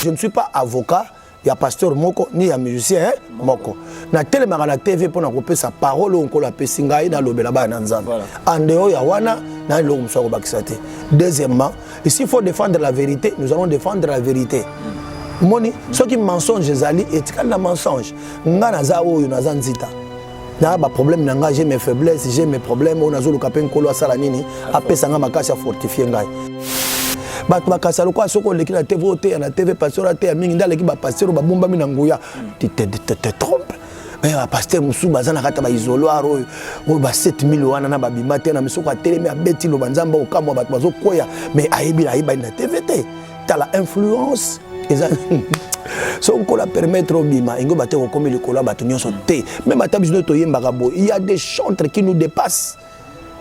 Je ne suis pas avocat ya pasteur moko ni ya musicien hein, moko. Natelemaka na TV mpo na kopesa parole oyo Nkolo apesi ngai nalobela bana na Nzambe. En dehors ya wana na eloko mosusu akobakisa te. Deuxièmement, s'il faut défendre la vérité, nous allons défendre la vérité. Moni, soki mensonge ezali etikali na mensonge. Nga naza oyo naza nzita. Na ba problème na nga, j'ai mes faiblesses, j'ai mes problèmes oyo nazoluka mpe Nkolo asala nini, apesa nga makasi a fortifier ngai. Bato bakasa lokola soki oleki na TV oteya na TV, pasteur ateya mingi nde aleki bapasteur oyo babombami na nguya. Tu te, te, te trompe. Mais bapasteur mosusu baza na kati ya baisoloir oyo oyo ba 7000 wana na babima te na misoko atelemi abeti loba Nzambe okamwa bato bazokweya, mais ayebi ayebani na TV te. Tala influence eza soki Nkolo apermettre obima engo bate kokomi likolo ya bato nyonso te. Même ata biso nde toyembaka boye, il y a des chantres qui nous dépassent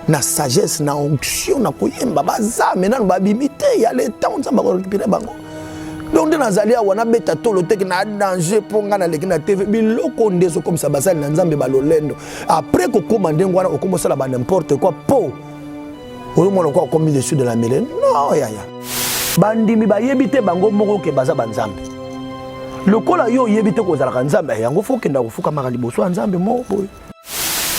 na sagesse, na onction, na koyemba baza mais nanu babimi te. Ya le temps Nzambe akorécupérer bango. Donc nde nazali awa nabeta tolo teke na danger mpo ngai naleki na TV. Biloko nde ezokomisa basali na Nzambe balolendo. Après kokóma ndenge wana okóma osala ba n'importe quoi mpo oyomona lokola okomi dessus de la mêlée. Non yaya, bandimi bayebi te bango moko ke baza banzambe. Lokola yo oyebi te kozalaka Nzambe, yango fo okenda kofukamaka liboso ya Nzambe moko boye.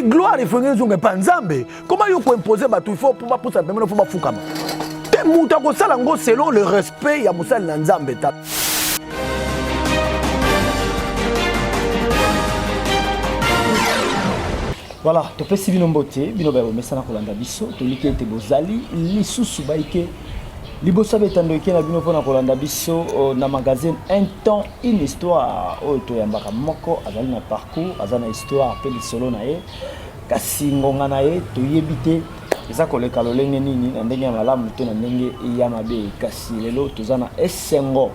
Gloire efongi ezonga epa Nzambe. Koma yo koimpose bato, il faut mpo bapusa pembeni, fo bafukama te. Moto akosala yango selon le respect ya mosali na Nzambe ta. Voilà, topesi bino mbote, bino baye bomesana kolanda biso, toliki ete bozali lisusu baike liboso ya betando eke na bino mpona kolanda biso na magazine Un temps une histoire oyo toyambaka moko azali na parcours, aza na histoire mpe lisolo na ye, kasi ngonga na ye toyebi te eza koleka lolenge nini, na ndenge ya malamu to na ndenge ya mabe. Kasi lelo toza na esengo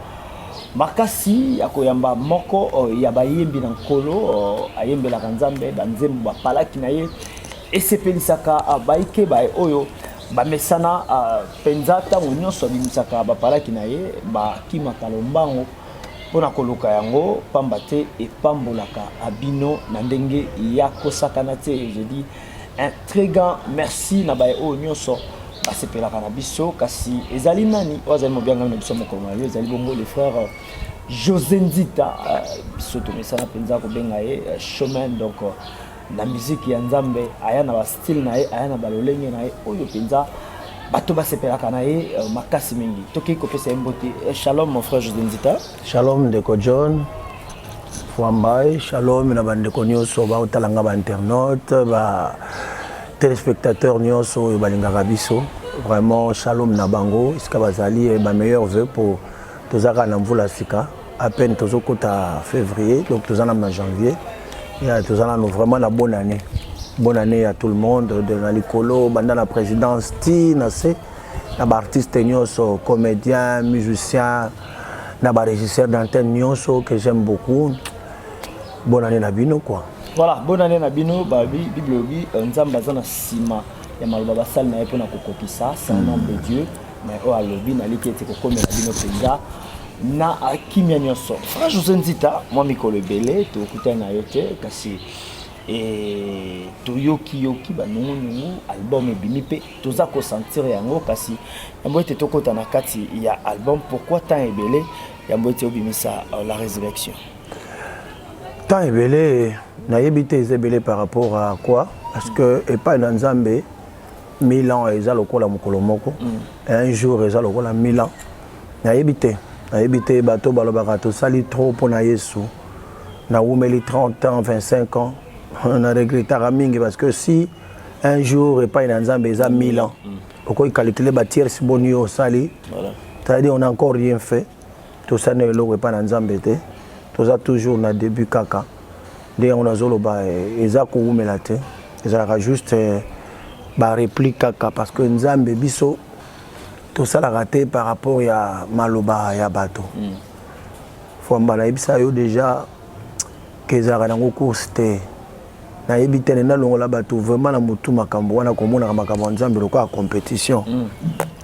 makasi ya koyamba moko ya bayembi na Nkolo, ayembelaka Nzambe banzembo bapalaki na ye esepelisaka baike baye oyo bamesana mpenza. Ntango nyonso abimisaka bapalaki na ye, bakimaka lombango mpona koluka yango, pamba te epambolaka bino na ndenge ya kosakana te. Je dis un très grand merci na baye oyo nyonso basepelaka na biso. Kasi ezali nani oyo azali mobiangami na biso mokolo na lelo? Ezali bongo le frère José Nzita, biso tomesana mpenza kobenga ye Chemin. Donc na miziki ya Nzambe aya na bastyle na ye, aya na balolenge na ye oyo mpenza bato basepelaka na ye makasi mingi. Tokei kopesa ye mbote. Shalom, mon frère José Nzita. Shalom, ndeko John Fwambai. Shalom na bandeko nyonso baotala nga, bainternaute, ba téléspectateur nyonso oyo balingaka biso. Vraiment shalom na bango esika bazali. Bameilleurs vœux po toza kaka na mvula sika, à peine tozokota février, donc toza nanu na janvier. Ya toza nanu vraiment na bonne année. Bonne année à tout le monde, de na likolo banda na présidence ti na se, na baartiste nyonso, comédien, musicien, na barégisseur d'antenne nyonso que j'aime beaucoup. Bonne année na bino quoi. Voilà, bonne année na bino. Babi Bible elobi Nzambe aza na nsima ya maloba basali na ye mpona kokokisa. C'est un homme de Dieu, mais oyo alobi naliki ete kokomela bino mpenza na kimia nyonso. Frère José Nzita, mwa mikolo ebele tokutani na yo te, kasi toyoki-yoki banungunungu, album ebimi mpe toza kosentir yango. Kasi yambo ete tokɔta na kati ya album, pourquoi temps ebele yambo ete obimisa La Résurrection? Temps ebele nayebi te eza ebele par rapport à quoi, parce que epai na Nzambe 1000 ans eza lokola mokolo moko, un jour eza lokola 1000 ans. Nayebi te, nayebi te. Bato balobaka tosali trop mpo na Yesu, nawumeli 30 ans, 25 ans, na regrettaka mingi, parce que si un jour epai na Nzambe eza 1000 ans, okoki calculer batierce boni yo osali. C'est-à-dire on a encore rien fait, tosali na eloko epai na Nzambe te, toza toujours na début kaka. Nde yango nazoloba eza kowumela te, ezalaka juste baréplique kaka, parce que Nzambe biso tosalaka te par rapport ya maloba ya bato. Fwamba nayebisa yo déjà ke ezalaka nango course te. Nayebi te, nalongola bato vraiment na motu makambo wana, komonaka makambo ya Nzambe lokola compétition.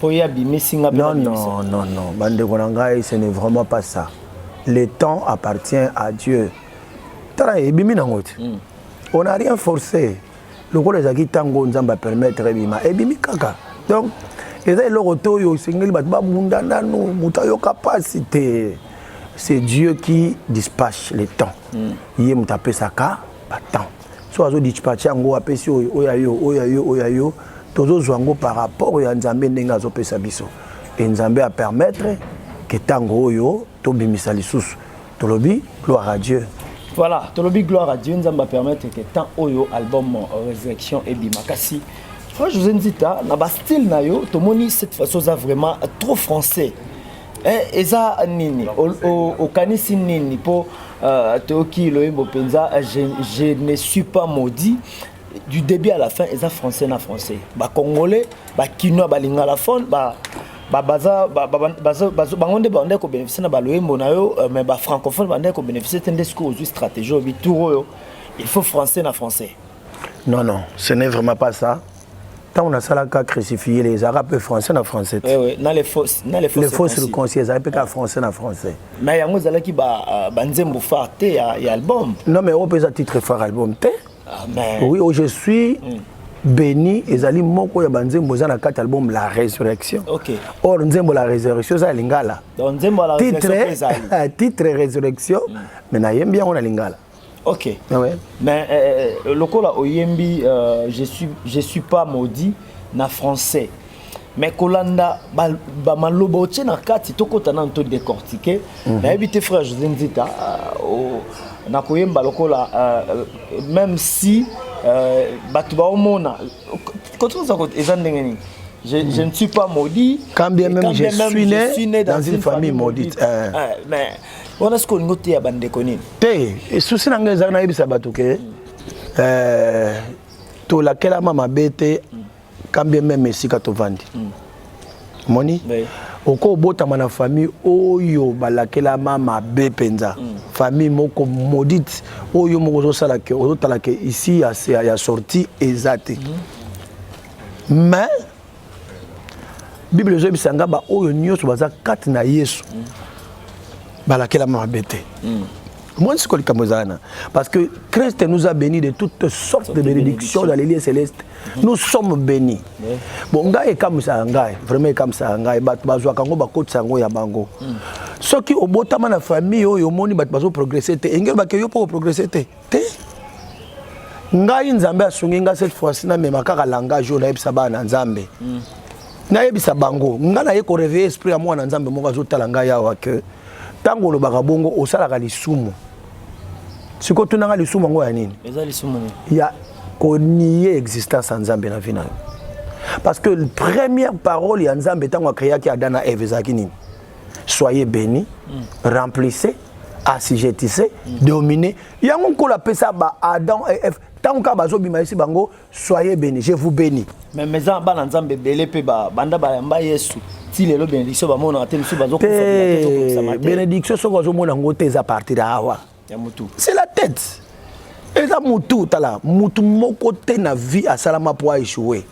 Po ye abimisi nga. Non, non, non, non, bandeko na ngai, ce n'est vraiment pas ça. Le temps appartient à Dieu. Tala, ebimi nango te, on n'a rien forcé. Lokola ezalaki ntango Nzambe apermettre ebima, ebimi kaka. Donc eza eloko te oyo esengeli bato babunda nanu moto ayoka mpasi te. C'est Dieu qui dispatche le temps. Ye moto apesaka batemps. So azodispatche yango, apesi oyo, oyo ayo, oyo ayo, oyo ayo, tozozwa yango par rapport ya Nzambe ndenge azopesa biso. E Nzambe apermettre ke ntango oyo tobimisa lisusu, tolobi gloire à Dieu. Voilà, tolobi gloire à Dieu. Nzambe apermettre ke temps oyo album Résurrection ebima. Kasi frère José Nzita, na bastyle na yo, tomoni cette façon oza vraiment trop français. Eza nini? Okanisi nini? Mpo toyoki loyembo mpenza Je ne suis pas maudit", du début à la fin eza français na français. Bacongolais, bakinois, balingalaphone baza bango nde bande kobénéficie na baloyembo na yo, mais bafrancophone bande kobénéficie te. Nde sikoyo ozwi stratégie oyo bitour oyo, il faut français na français? Non, non, ce n'est vraiment pas ça. Ntango nasalaka Crucifié, ezalaka mpe français na français te. Oui, na les fausses, na les fausses. Les fausses circoncis ezalaki mpe kaka français na français. Mais yango ezalaki banzembo phare te ya album. Non, mais oyo mpe eza titre phare album te. Ah, mais Oui, oh, Je suis béni ezali moko ya banzembo eza na kati album La Résurrection. Or nzembo La Résurrection eza ya lingala. Donc nzembo ya La Titre Résurrection mpe ezali. Titre Résurrection, mais nayembi yango na lingala. Ouais. Mais lokola oyembi Je suis pas maudit" na français, mais kolanda bamaloba otie na kati, tokɔta nanu to décortiquer. Nayebi te, frère José Nzita, na koyemba lokola même si bato baomona kotoza eza ndenge nini, je ne suis pas maudit. Quand bien Et même je suis né dans une famille maudite. Mais wana sikoyo olingi oteya bandeko nini? Te, souci na ngai ezalaki nayebisa bato ke tolakelama mabe te, quand bien même esika tovandi moni. Oko obotama na famille oyo balakelama mabe mpenza, famille moko maudite, oyo moko ozosala ke ozotala ke ici ya sortie eza te. Mais Bible ezoyebisa nga baoyo nyonso baza kati na Yesu balakelama mabe te. Moi, sikoyo likambo eza wana, parce que Christ nous a bénis de toutes sortes de bénédictions dans les lieux célestes. Nous sommes bénis. Bon, ngai ekamisaka ngai vraiment, ekamisaka ngai bato bazwaka yango, bakotisa yango ya bango. Soki obotama na famille oyo omoni bato bazoprogresse te, engeli bake yo mpo koprogresse te te. Ngai, Nzambe asungi ngai, cette fois-ci namema kaka langage oyo nayebisa bana na Nzambe, nayebisa bango. Ngai naye koréveiller esprit ya mwana Nzambe moko azotala ngai awa ke ntango olobaka bongo, osalaka lisumu. Sikoyo tunanga, lisumu yango ya nini? Eza lisumu nini? Ya konier existence ya Nzambe na vie na yo. Parce que première parole ya Nzambe ntango akreaki Adam na Eve ezalaki nini? "Soyez bénis, remplissez, assujettissez, dominez." Yango Nkolo apesa ba Adam et Eve ntango kaka bazobima esi bango: "Soyez bénis, je vous bénis." Mais eza bana Nzambe ebele mpe banda bayamba Yesu ti lelo, bénédiction bamonaka te. Mosusu bazokufa. Te, bénédiction soki ozomona yango te, eza partir awa. Ya motu. C'est la tête, eza mutu. Tala, mutu moko te na vie asalama mpo aéchouer.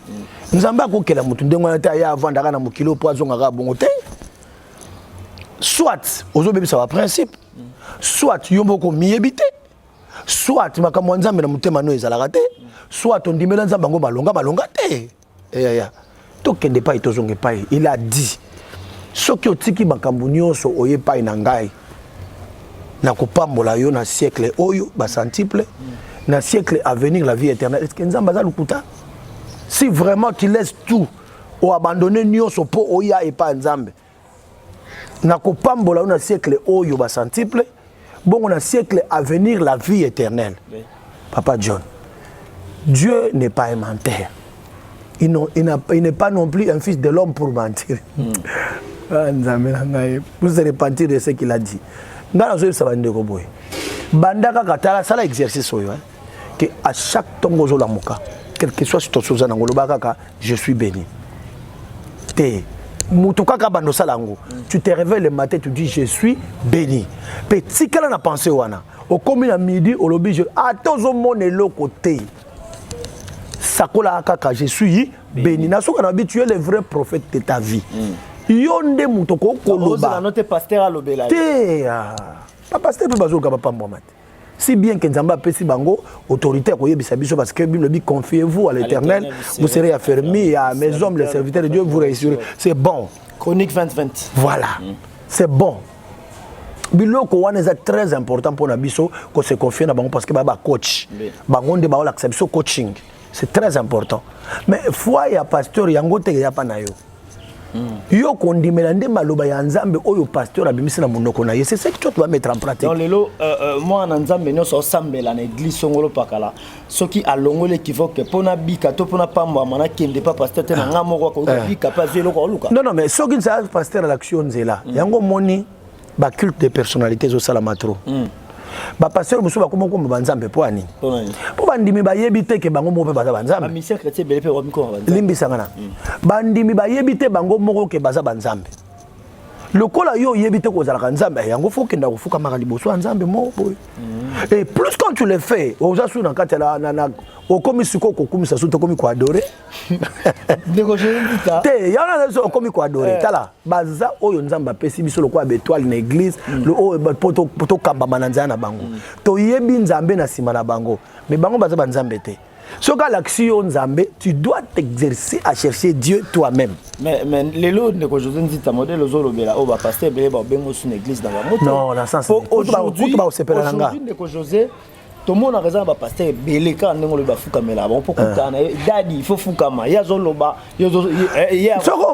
Nzambe akokela mutu ndenge wana te, aya avandaka na mokili mpo azongaka bongo te. Soit ozobebisa baprincipe, soit yo moko miyebi te, soit makambo ya Nzambe na motema no ezalaka te, soit ondimela Nzambe yango malonga malonga te. Eyaya, tokende epai, tozonga epai. Il a dit: "Soki otiki makambo nyonso, oye epai na ngai, nakopambola yo na siècle oyo bacentuple, na siècle à venir la vie éternelle." Est ce que Nzambe aza lokuta? Si vraiment tu laisses tout, oabandonne nyonso mpo oya epai ya Nzambe, nakopambola yo na siècle oyo bacentuple, bongo na siècle à venir la vie éternelle. Papa John, Dieu n'est pas un menteur, il n'est pas non plus un fils de l'homme pour mentir. Ah, Nzambe na ngai, pour se repentir de ce qu'il a dit. Ngai nazoyebisa bandeko boye: banda kaka, tala, sala exercice oyo, hein, que à chaque ntongo ozolamuka, quelle que soit situation oza nango, oloba kaka: "Je suis béni." Te, moto kaka banda osala yango. Tu te réveilles le matin, tu dis: "Je suis béni." Mpe tikala na pensée wana. Okomi na midi, olobi je, ata ozomona eloko te, sakolaka kaka: "Je suis béni." Na soki na bi, tu es le vrai prophète de ta vie. Yo nde moto okokoloba. Te, pasteur alobela. Te, bapasteur mpe bazoluka bapambwama te, si bien que Nzambe apesi bango autorité ya koyebisa biso, parce que Bible dit: "Confiez-vous à l'Éternel, vous serez affermis, à mes hommes les serviteurs de Dieu, vous réussirez." C'est bon. Chronique 20 20. Voilà, c'est bon. Biloko wana eza très important mpona biso kose confier na bango, parce que baya bacoach. Bango nde baolakisa biso coaching, c'est très important. Mais foi ya pasteur yango te eya pa na yo. Yo kondimela nde maloba ya Nzambe oyo pasteur abimisi na monoko na ye, c'est ce que toi tu vas mettre en pratique. Donc lelo mwana Nzambe nyonso osambela na église songolo pakala, soki alongoli équivoque mpo bika to mpona pambwama, nakende pa pasteur te, na nga moko akoki bika mpe azwi eloko aoluka? Non, non, mais soki nzala pasteur alakisi yo nzela yango, omoni baculte de personnalité ezosalama trop. Bapasteur mosusu bakoma okoma banzambe. Mpo ya nini? Mpo bandimi bayebi te ke bango moko mpe baza banzambe. Limbisanga na bandimi, bayebi te bango moko ke baza banzambe. Lokola yo oyebi te kozalaka Nzambe yango, fo okenda kofukamaka liboso ya Nzambe moko boye. Et plus quand tu le fais, oza su na kati ya okomi sikoyo kokumisa su te, okomi koadorer te. Yango na okomi koadorer. Tala, baza oyo Nzambe apesi biso lokola baétoile na église oyo po tokambama na nzela na bango. Toyebi Nzambe na nsima na bango, mais bango baza banzambe te. Soki alakisi yo Nzambe, tu dois t'exercer à chercher Dieu toi-même. Mais lelo, ndeko José Nzita, modèle ozolobela oyo, bapasteur ebele babengo su na église na bango. Non, na sens aujourd'hui, baosepela na nga. Ndeko José, tomonaka eza na bapasteur ebele kaka ndenge olobi, bafukamela bango mpo kutana na ye. Dadi, il faut fukama, ye azoloba. Soki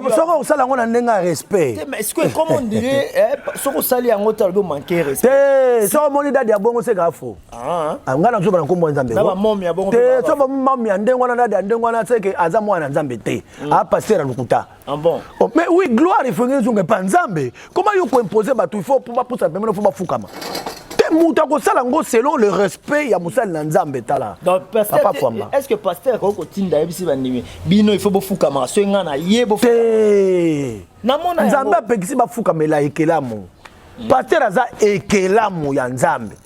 osala yango na ndenge ya respect. Comme on dirait, soki osali yango te, alobi omanke respect. Te, soki omoni dadi ya bongo, seka fo ngai nazoba na nkombo ya Nzambe te. So bamami ya ndenge wana, dadi ya ndenge wana, seke aza mwana na Nzambe te, apasteur ya lokuta. Ah bon? Oh, mais oui, gloire efongi ezonga epa Nzambe. Comment yo koimpose bato, il faut bapusa pembeni, fo bafukama te? Moto akosala yango selon le respect ya mosali na Nzambe. Tala, papa Fwamba. Est ce que pasteur akoki kotinda, yebisi bandimi bino, il faut bofukamaka soki ngai na ye? Te, Nzambe apekisi bafukamela ekelamu. Pasteur aza ekelamu ya Nzambe.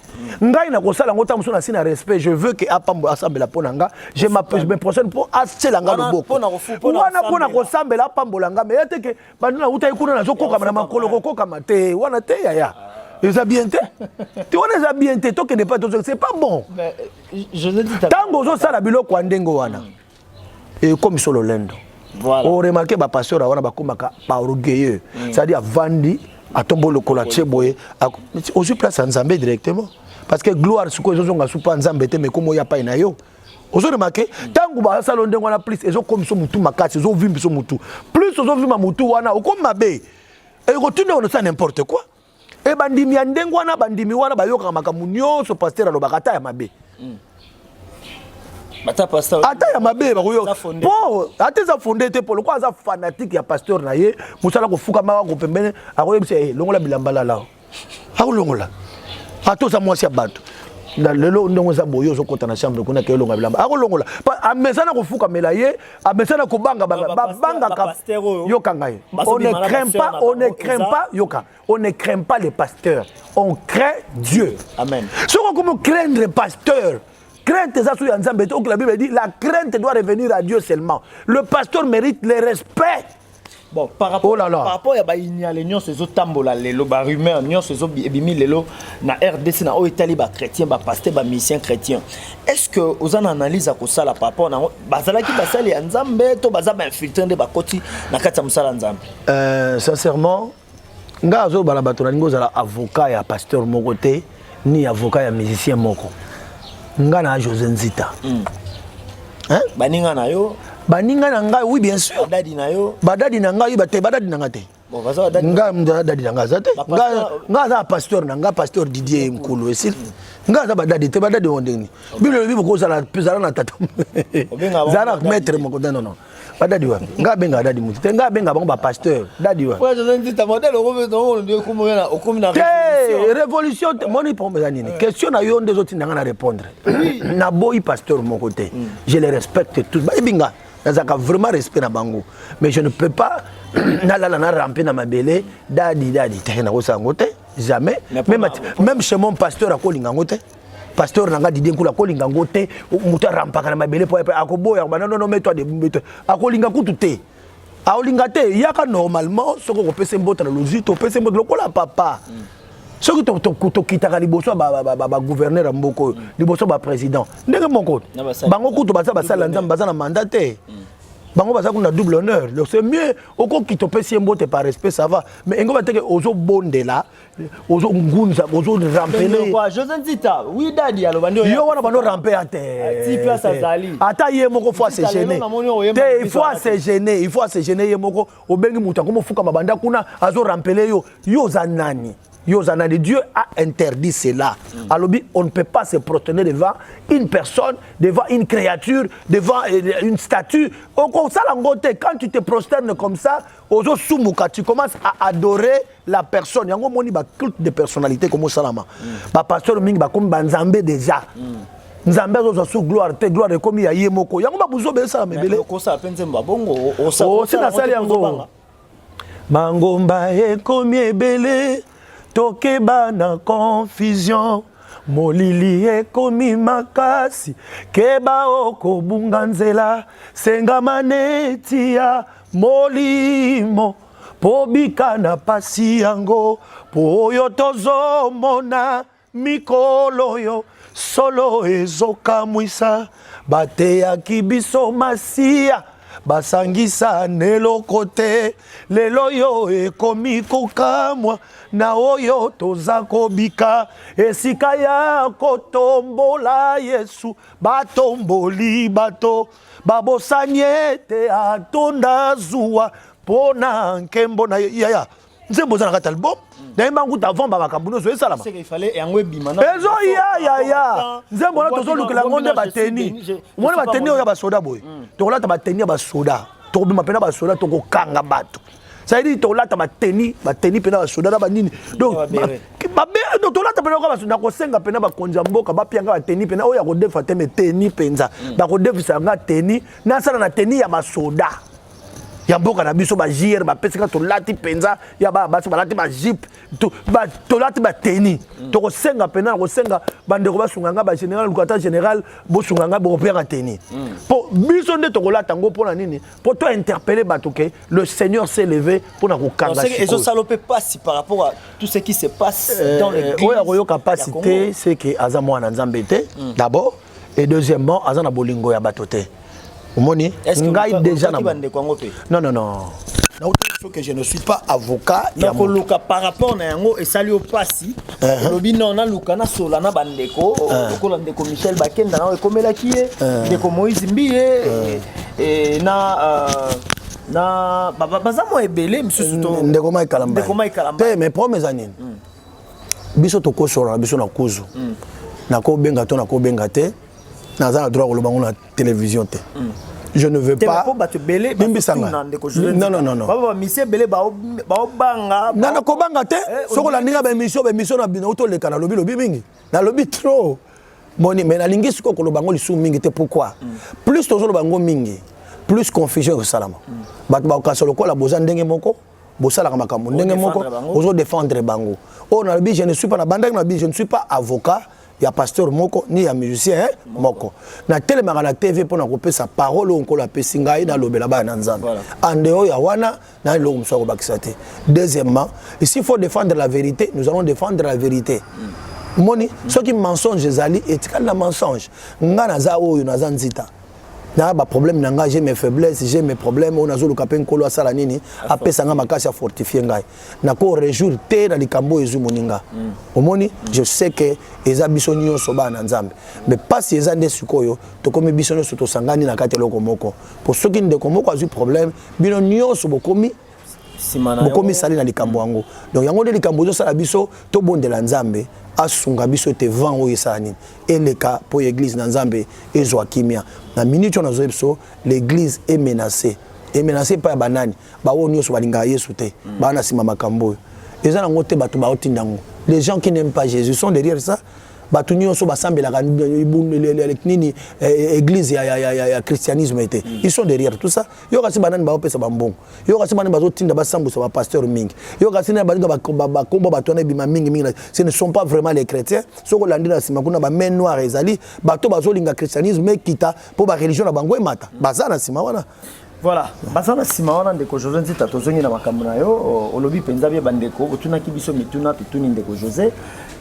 Ngai nakosala yango ntango mosusu na si na respect, je veux ke apambo, asambela mpo na nga, je me prosterne mpo atiela nga loboko wana mpo na kosambela, apambola nga. Mais ye te ke bando nautaki kuna, nazokokama na makolo, kokokama te wana te. Yaya, eza bien te, te wana eza bien te. Tokende pa, c'est pas bon. Ntango ozosala biloko ya ndenge wana, ekomi so lolendo. Oremarquer, bapasteur wana bakomaka baorgueilleux, c'est-à-dire avandi, atombo lokolo, atie boye, ozwi place ya Nzambe directement, parce que gloire sikoyo ezozonga supa Nzambe te, mais komo oya pai na yo. Ozoremarquer, ntango basala ndenge wana, plus ezokomisa mutu makasi, ezovimba biso mutu. Plus ozovimba mutu wana, okomi mabe, ekotinda ono osala n'importe quoi. E bandimi ya ndenge wana, bandimi wana bayokaka makambo nyonso pasteur alobaka, ata ya mabe. Ata ya mabe bakoyoka, po ata eza fondé te, po lokola aza fanatique ya pasteur na ye, mosala kofukama kopembene, akoyebisa ye: "Longola bilamba, lala." Akolongola ata oza mwasi ya bato. Lelo ndenge oza boye, ozokɔta na chambre kuna, ke olonga bilamba, akolongola. Amesana kofukamela ye, amesana kobanga babangaka. Yoka ngai, on ne craint pas, on ne craint pas, yoka, on ne craint pas les pasteurs, on craint Dieu. Amen. Soki okomi craindre pasteur, crainte eza so ya Nzambe te. La Bible dit: la crainte doit revenir à Dieu seulement. Le pasteur mérite le respect. Bon, par rapport, oh là là. Par rapport ya baignale nyonso ezotambola lelo, barumeur nyonso ebimi lelo na RDC na oyo etali bachrétien, bapasteur, bamusicien chrétien, est ce que oza na analyse ya kosala par rapport nango? Bazalaki basali ya Nzambe to baza bainfiltré nde bakoti na kati ya mosala ya Nzambe? Sincèrement, ngai azobala bato, nalingi ozala avocat ya pasteur moko te, ni avocat ya musicien moko. Ngai na José Nzita. Hein? Baninga na yo? Baninga na ngai, oui, bien sûr. Badadi na yo? Badadi na ngai te, badadi na ngai te. Ngai dadi na ngai aza te. Ngai aza pasteur na ngai, pasteur Didier Nkulu, esili. Ngai aza badadi te. Badadi ngo ndenge nini? Bible elobi bokozala zala na tata, zala na maître moko. Non, non, badadi wapi? Ngai abengaka dadi motu te, ngai abenga bango bapasteur. Dadi wapi te? Révolution te. Moni, problème eza nini? Question na yo nde ezotinda ngai na répondre. Naboyi pasteur moko te, je les respecte tous. Bayebi nga nazalaka vraiment respect na bango, mais je ne peux pas nalala na rampe na mabele, dadi dadi te, nakosala yango te, jamais. Même chez mon pasteur, akolinga yango te. Pasteur na nga Didier Nkulu akolinga yango te. Moto arampaka na mabele po akoboya, bana nono, mets-toi debout, akolinga kutu te, aolinga te. Yaka normalement, soki okopesa mbota na lozwi, topesa mbote lokola papa. Soki tokitaka liboso ya bagouverneur ya mboka oyo, liboso ya baprésident, ndenge moko bango kutu baza basala Nzambe, baza na mandat te. Bango baza kuna double honneur, donc c'est mieux okokita, opesi ye mbote par respect, ça va. Mais engo bateke ozobondela, ozongunza, ozorampele. José Nzita, oui, dadi aloba nde yo wana bando rampe ya te. Ti place azali. Ata ye moko faut se gêner te, il faut se gêner, il faut se gêner. Ye moko obengi moto akomofukama banda kuna, azorampele yo. Yo oza nani? Yo oza nani? Dieu a interdit cela. Alobi on ne peut pas se prosterner devant une personne, devant une créature, devant une statue. Okosala yango te. Quand tu te prosternes comme ça, ozosumuka, tu commences à adorer la personne. Yango omoni baculte de personnalité komosalama. Bapasteur mingi bakomi banzambe déjà. Nzambe azozwa su gloire te, gloire ekomi ya ye moko. Yango babuzoba esalama ebele. Okosala mpe nzembo bongo? Osi nasali yango. Mangomba ekomi ebele, tokeba na confusion. Molili ekomi makasi, keba okobunga nzela. Sengama neti ya molimo mpo bika na pasi yango, mpo oyo tozomona mikolo oyo solo ezokamwisa. Bateyaki biso Masiya basangisa neloko te, lelo oyo ekomi kokamwa na oyo toza kobika. Esika ya kotombola Yesu, batomboli bato, babosani ete atonda zuwa mpo na nkembo na ye. Yaya, nzembo oza na kati album, nayemba nguta avant bamakambo nyonso esalama. Yango ebima. Ezoya yaya, nzembo wana tozolukela yango nde bateni. Omoni bateni oyo ya basoda boye, tokolata bateni ya basoda, tokobima mpena basoda, tokokanga bato. C'est-à-dire tolata bateni, bateni mpena basoda na banini. Donc tolata mpena oka. Nakosenga mpena bakonzi ya mboka bapianga bateni mpena oyo ya kodefa te, mais teni mpenza bakodefisa nga teni, nasala na teni ya basoda ya mboka na biso. Ba jr bapesika, tolati mpenza ya bana basi, balati bajupe, tolati bateni. Tokosenga mpena, na kosenga bandeko basunga nga, bagénéral, luka ata général bosunga nga, bokopiaka teni mpo biso nde tokolata yango. Mpo na nini? Mpo to interpeller bato ke le Seigneur s'est levé mpona kokanga. Ezosala mpe pasi par rapport à tout ce qui se passe dans l'église. Oyo akoyoka pasi te, c'est ke aza mwana Nzambe te d'abord, et deuxièmement aza na bolingo ya bato te. Omoni ngai déjà na bandeko yango mpe? Non, non, non, nauti que je ne suis pas avocat. Ya koluka par rapport na yango esali yo pasi, olobi non, naluka nasola na bandeko lokola ndeko Michel Bakenda na oyo ekomelaki ye, ndeko Moïse Mbiye na baza mwa ebele misusu. Ndeko Mike Kalamba. Ndeko Mike Kalamba. Te, mais problème eza nini? Biso tokosola na biso na kuzu, nakobenga to nakobenga te, naza na droit koloba ngo na télévision te. Je ne veux pas. Bato ebele. Limbisanga, non, non, non, non. Bamisi ebele baobanga. Na nakobanga te. Soki olandi nga baémission, baémission na bino toleka, nalobi lobi mingi, nalobi trop moni, mais nalingi sikoyo koloba ngo lisusu mingi te. Pourquoi? Plus tozoloba ngo mingi, plus confusion ekosalama. Bato bakokasa lokola boza ndenge moko, bosalaka makambo ndenge moko, ozodéfendre bango. Oyo nalobi, je ne suis pas, na bandaki nalobi, je ne suis pas avocat ya pasteur moko ni ya musicien moko. Natelemaka na TV mpo na kopesa parole oyo Nkolo apesi ngai, nalobela bana na Nzambe. Ande oyo ya wana na eloko mosusu akobakisa te. Deuxièmement, ici il faut défendre la vérité, nous allons défendre la vérité. Omoni, soki mensonge ezali, etikali na mensonge. Nga naza oyo naza nzita na baproblème na ngai, j'ai mes faiblesses, j'ai mes problèmes. Oyo nazoluka mpe Nkolo asala nini? Apesa ngai makasi, afortifie ngai. Nako réjouir te na likambo oyo ezwi moninga. Omoni, je sais que eza biso nyonso bana na Nzambe, mais mpasi eza nde sikoyo tokomi biso nyonso tosangani na kati eloko moko, po soki ndeko moko azwi problème, bino nyonso bokomi bokomi sali na likambo yango. Donc yango nde likambo ezosala biso tobondela Nzambe asunga biso ete vent oyo esala nini? Eleka, mpo église na Nzambe ezwa kimia. Na minute oyo nazoyebi biso, l'église est menacée, est menacée epai ya banani? Baoyo nyonso balingaka Yesu te, baa na nsima makambo oyo eza nango te. Bato baotinda yango, les gens qui n'aiment pas Jésus sont derrière ça. Bato nyonso basambelaka nini, église ya christianisme te, ils sont derrière tout ça. Yo kasi banani baopesa bambongo? Yo kasi banani bazotinda basambusa bapasteur mingi? Yo kasi nani balinga bakombo bato wana ebima mingi mingi? Ce ne sont pas vraiment les chrétiens. Soki olandi na nsima kuna, bamain noire ezali, bato bazolinga christianisme ekita mpo bareligion na bango emata, baza na nsima wana. Voilà, baza na nsima wana. Ndeko José Nzita, tozongi na makambo na yo. Olobi mpenza bie bandeko otunaki biso mituna, totuni ndeko José,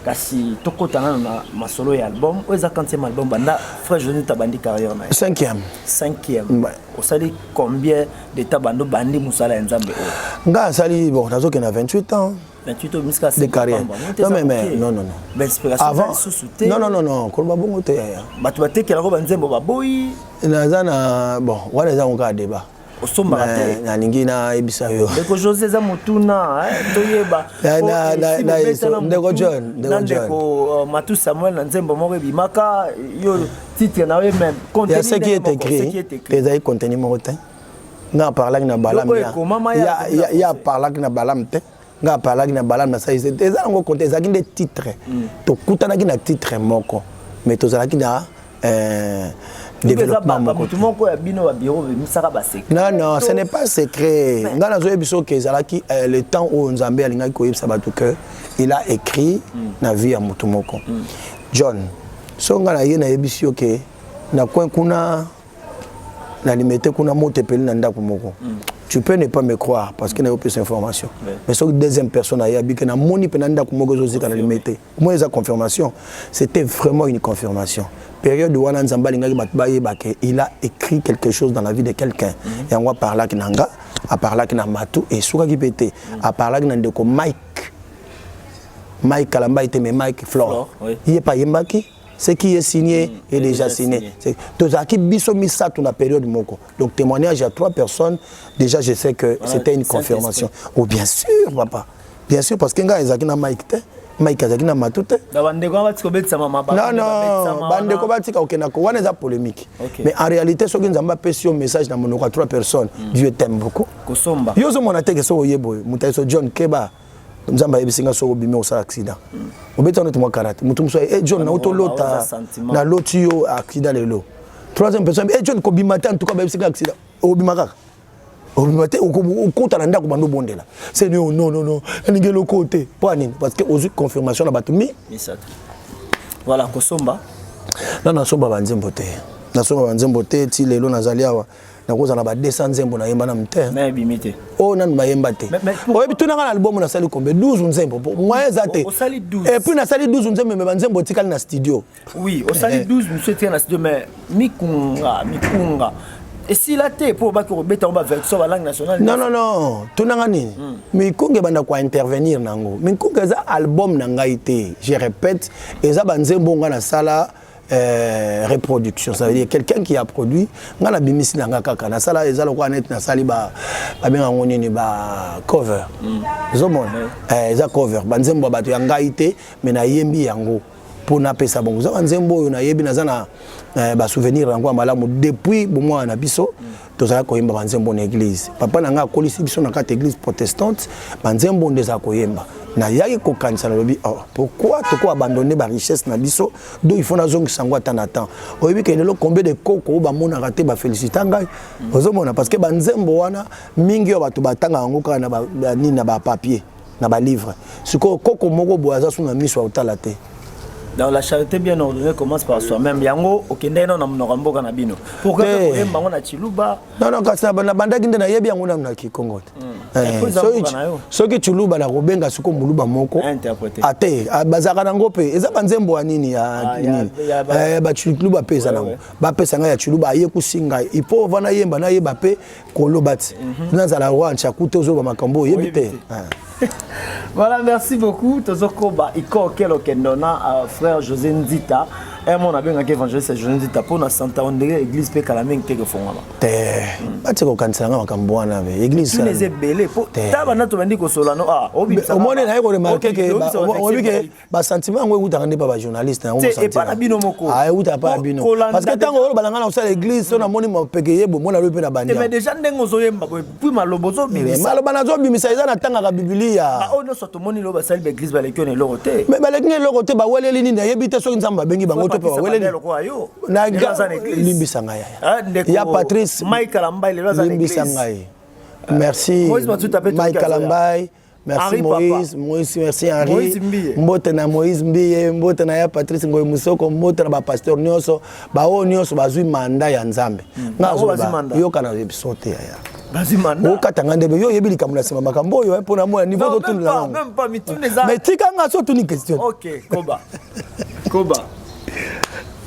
kasi tokɔta nano na masolo ya album oyo. Eza quantième album banda frère José Nzita bandi carrière na ye? Cinquième. Cinquième. Osali combien de temps bando bandi mosala ya Nzambe oyo? Nga asali, bon, nazokende na 28 ans. 28 omisika. De carrière. Non, mais non, non, non. Bainspiration avant lisusu te? Non, non, non, non, koloba bongo te, yaya. Bato batekelako banzembo, baboyi. Naza na, bon, wana eza ngo kaka débat. Osombaka te? Nalingi nayebisa yo. Ndeko José, eza motuna toyeba. Ndeko John, ndeko Ndeko Matu Samuel, na nzembo moko ebimaka, yo titre na yo même. Ya ce qui est écrit, ezali contenu moko te. Nga aparlaki na Balam, ye aparlaki na Balam te. Nga aparlaki na Balam, nasali eza yango compte. Ezalaki nde titre, tokutanaki na titre moko, mais tozalaki na développement moko. Moko ya bino babiro bemisaka basecret. Non, non, ce n'est pas secret. Nga nazoyebi soki ezalaki le temps oyo Nzambe alingaki koyebisa bato que il a écrit na vie ya motu moko. John, so nga na ye nayebisi yo ke na coin kuna, na Limete kuna, moto epeli na ndako moko, tu peux ne pas me croire parce que nayo opesa information. Mais soki deuxième personne ayebi ke namoni mpe na ndako moko ezozika na Limete, moi eza confirmation. C'était vraiment une confirmation. Période wana, Nzambe alingaki bato bayeba ke il a écrit quelque chose dans la vie de quelqu'un. Yango aparlaki na nga, aparlaki na Matu, esukaki mpe te, aparlaki na ndeko Mike, Mike Kalamba ete, mais Mike Flore, ye mpe ayembaki. Ce qui est signé est déjà signé. Tozalaki biso misato na période moko, donc témoignage à trois personnes déjà, je sais que c'était une confirmation. Oh, bien sûr, papa, bien sûr, parce que ngai ezalaki na Mike te, Mike azalaki na Matu te. Bandeko batika kobetisama. Non, non, bandeko batika kokenda wana, eza polémique. Mais en réalité, soki Nzambe apesi yo message na monoko ya trois personnes, Dieu t'aime beaucoup. Kosomba. Yo ozomona teke soki oye boye, moto ayeso: "John, keba, Nzambe ayebisi nga soki obimi osala accident." Obeti wana neti mwa karate. Moto mosusu: "E John, nauti olota, naloti yo accident lelo." Troisième personne: "E John, kobima te, en tout cas bayebisi nga accident." Obima kaka, obima te, okota na ndako, bando obondela: "Seigneur, non, non, non, alingi eloko te." Mpo ya nini? Parce que ozwi confirmation na bato mi Misato. Voilà, kosomba. Na nasomba banzembo te, nasomba banzembo te. Ti lelo nazali awa, nakozala na ba 200 nzembo nayemba na te. Mais ebimi te. Oyo nanu bayemba te. Oyebi, tunanga na album nasali combien? 12 nzembo, moyen eza te. Osali 12. Et puis nasali 12 nzembo, mais banzembo etikali na studio. Oui, osali 12, mosusu etikali na studio, mais mikunga mikunga esila te mpo baki kobeta ngo baversion balangue nationale. Non, non, non, tunanga nini? Mikunga ebanda kointervenir nango. Mikunga eza album na ngai te, je répète, eza banzembo nga nasala reproduction. Ça veut dire quelqu'un qui a produit, nga nabimisi na nga kaka nasala. Eza lokola neti nasali, babenga yango nini, ba cover. Ozomona, eza cover, banzembo ya bato, ya ngai te, mais nayembi yango mpo napesa bongo. Eza banzembo oyo nayebi, naza na basouvenir yango ya malamu. Depuis bomwana na biso, tozalaki koyemba banzembo na église. Papa na ngai akolisi biso na kati église protestante, banzembo nde ezala koyemba. Nayaki kokanisa, nalobi: "Oh, pourquoi toko abandonne barichesse na biso?" Donc il faut nazongisa yango ata na temps. Oyebi ke lelo combien de koko oyo bamonaka te bafélicita ngai? Ozomona, parce que banzembo wana mingi oyo bato batanga yango kaka na nini, na bapapier, na balivre. Sikoyo koko moko boye aza su na miso ya kotala te. Dans la charité bien ordonnée commence par soi-même. Yango okendaki nano na monoko ya mboka na bino, pourquoi koyemba yango na Chiluba? Non, non, kasi nabandaki nde nayebi yango nanu na Kikongo te. Soki Chiluba, nakobenga siko moluba moko ate bazalaka nango mpe. Eza banzembo ya nini, ya nini, bachiluba mpe eza nango. Bapesa ngai ya Chiluba, aye kusi ngai ipo va nayemba, nayeba mpe koloba ti nazala roi ntiaku te. Ozoloba makambo oyebi te. Voilà, merci beaucoup. Tozokoba iko okelo kendo na frère José Nzita. Mo nabengaki évangéliste José Nzita mpo na santa ondenge église mpe kala mingi te kefongwama. Te, batika kokanisela nga makambo wana be église. Tuna eza ebele po ta banda tobandi kosola no. Omoni, naye koremarquer ke oyebi ke basentiment yango eutaka nde pa bajournaliste. Yango epa na bino moko. Eutaka pa ya bino, parce que ntango oyo balanga na kosala église, so namoni mapeke ye bomona lobi mpe na bandi. Mais déjà ndenge ozoyemba boye, puis maloba ozobimisa. Maloba nazobimisa eza natangaka Bibilia. Oyo nyonso tomoni lelo basali baeglise, baleki yo na eloko te. Mais baleki nga eloko te, baweleli nini? Nayebi te soki Nzambe abengi bango to mpe baweleli. Limbisa ngai, yaya ya Patrice. Mike Kalambai lelo aza. Limbisa ngai, merci Mike Kalambai. Merci Henri Moïse, Papa. Moïse, merci Henri. Moïse Mbiye. Mbote na Moïse Mbiye, mbote na ya Patrice Ngoy Musoko, mbote na ba pasteur nyonso, ba oyo nyonso bazwi mandat ya Nzambe. Nga Bango bazwi azoloba, mandat. yoka na biso te yaya. Bazwi mandat. Okata nga ndebe, yo oyebi likambo na nsima makambo oyo mpo na mona niveau Non, même totundela pas, nango. même pas, mituna eza. Mais tika nga so otuni question. Ok, koba. Koba.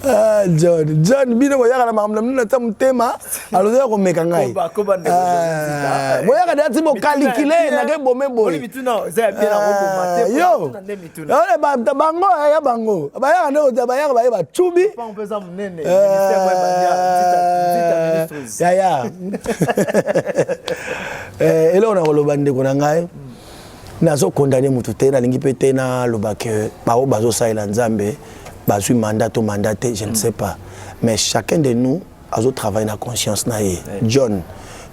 Ah, John, John, bino boyaka na makambo na bino na ta motema, aloza komeka ngai. Koba, koba ndeko Ah, John. boyaka deya ti bokalikile nake bome boye. Oli mituna eza ya bien na koboma te. Ah, yo Mituna nde mituna. Ole, bango ya bango bayaka nde kotia bayaka baye bacubi. Mpango mpe eza monene. Ministère mwa ebandi ya Nzita Ministries. Yaya, eloko na koloba, ndeko na ngai, nazokondane motu te, nalingi mpe te naloba ke bao bazosalela Nzambe bazwi mandat to mandat te, je ne sais pas, mais chacun de nous azotravaille na conscience na ye. John,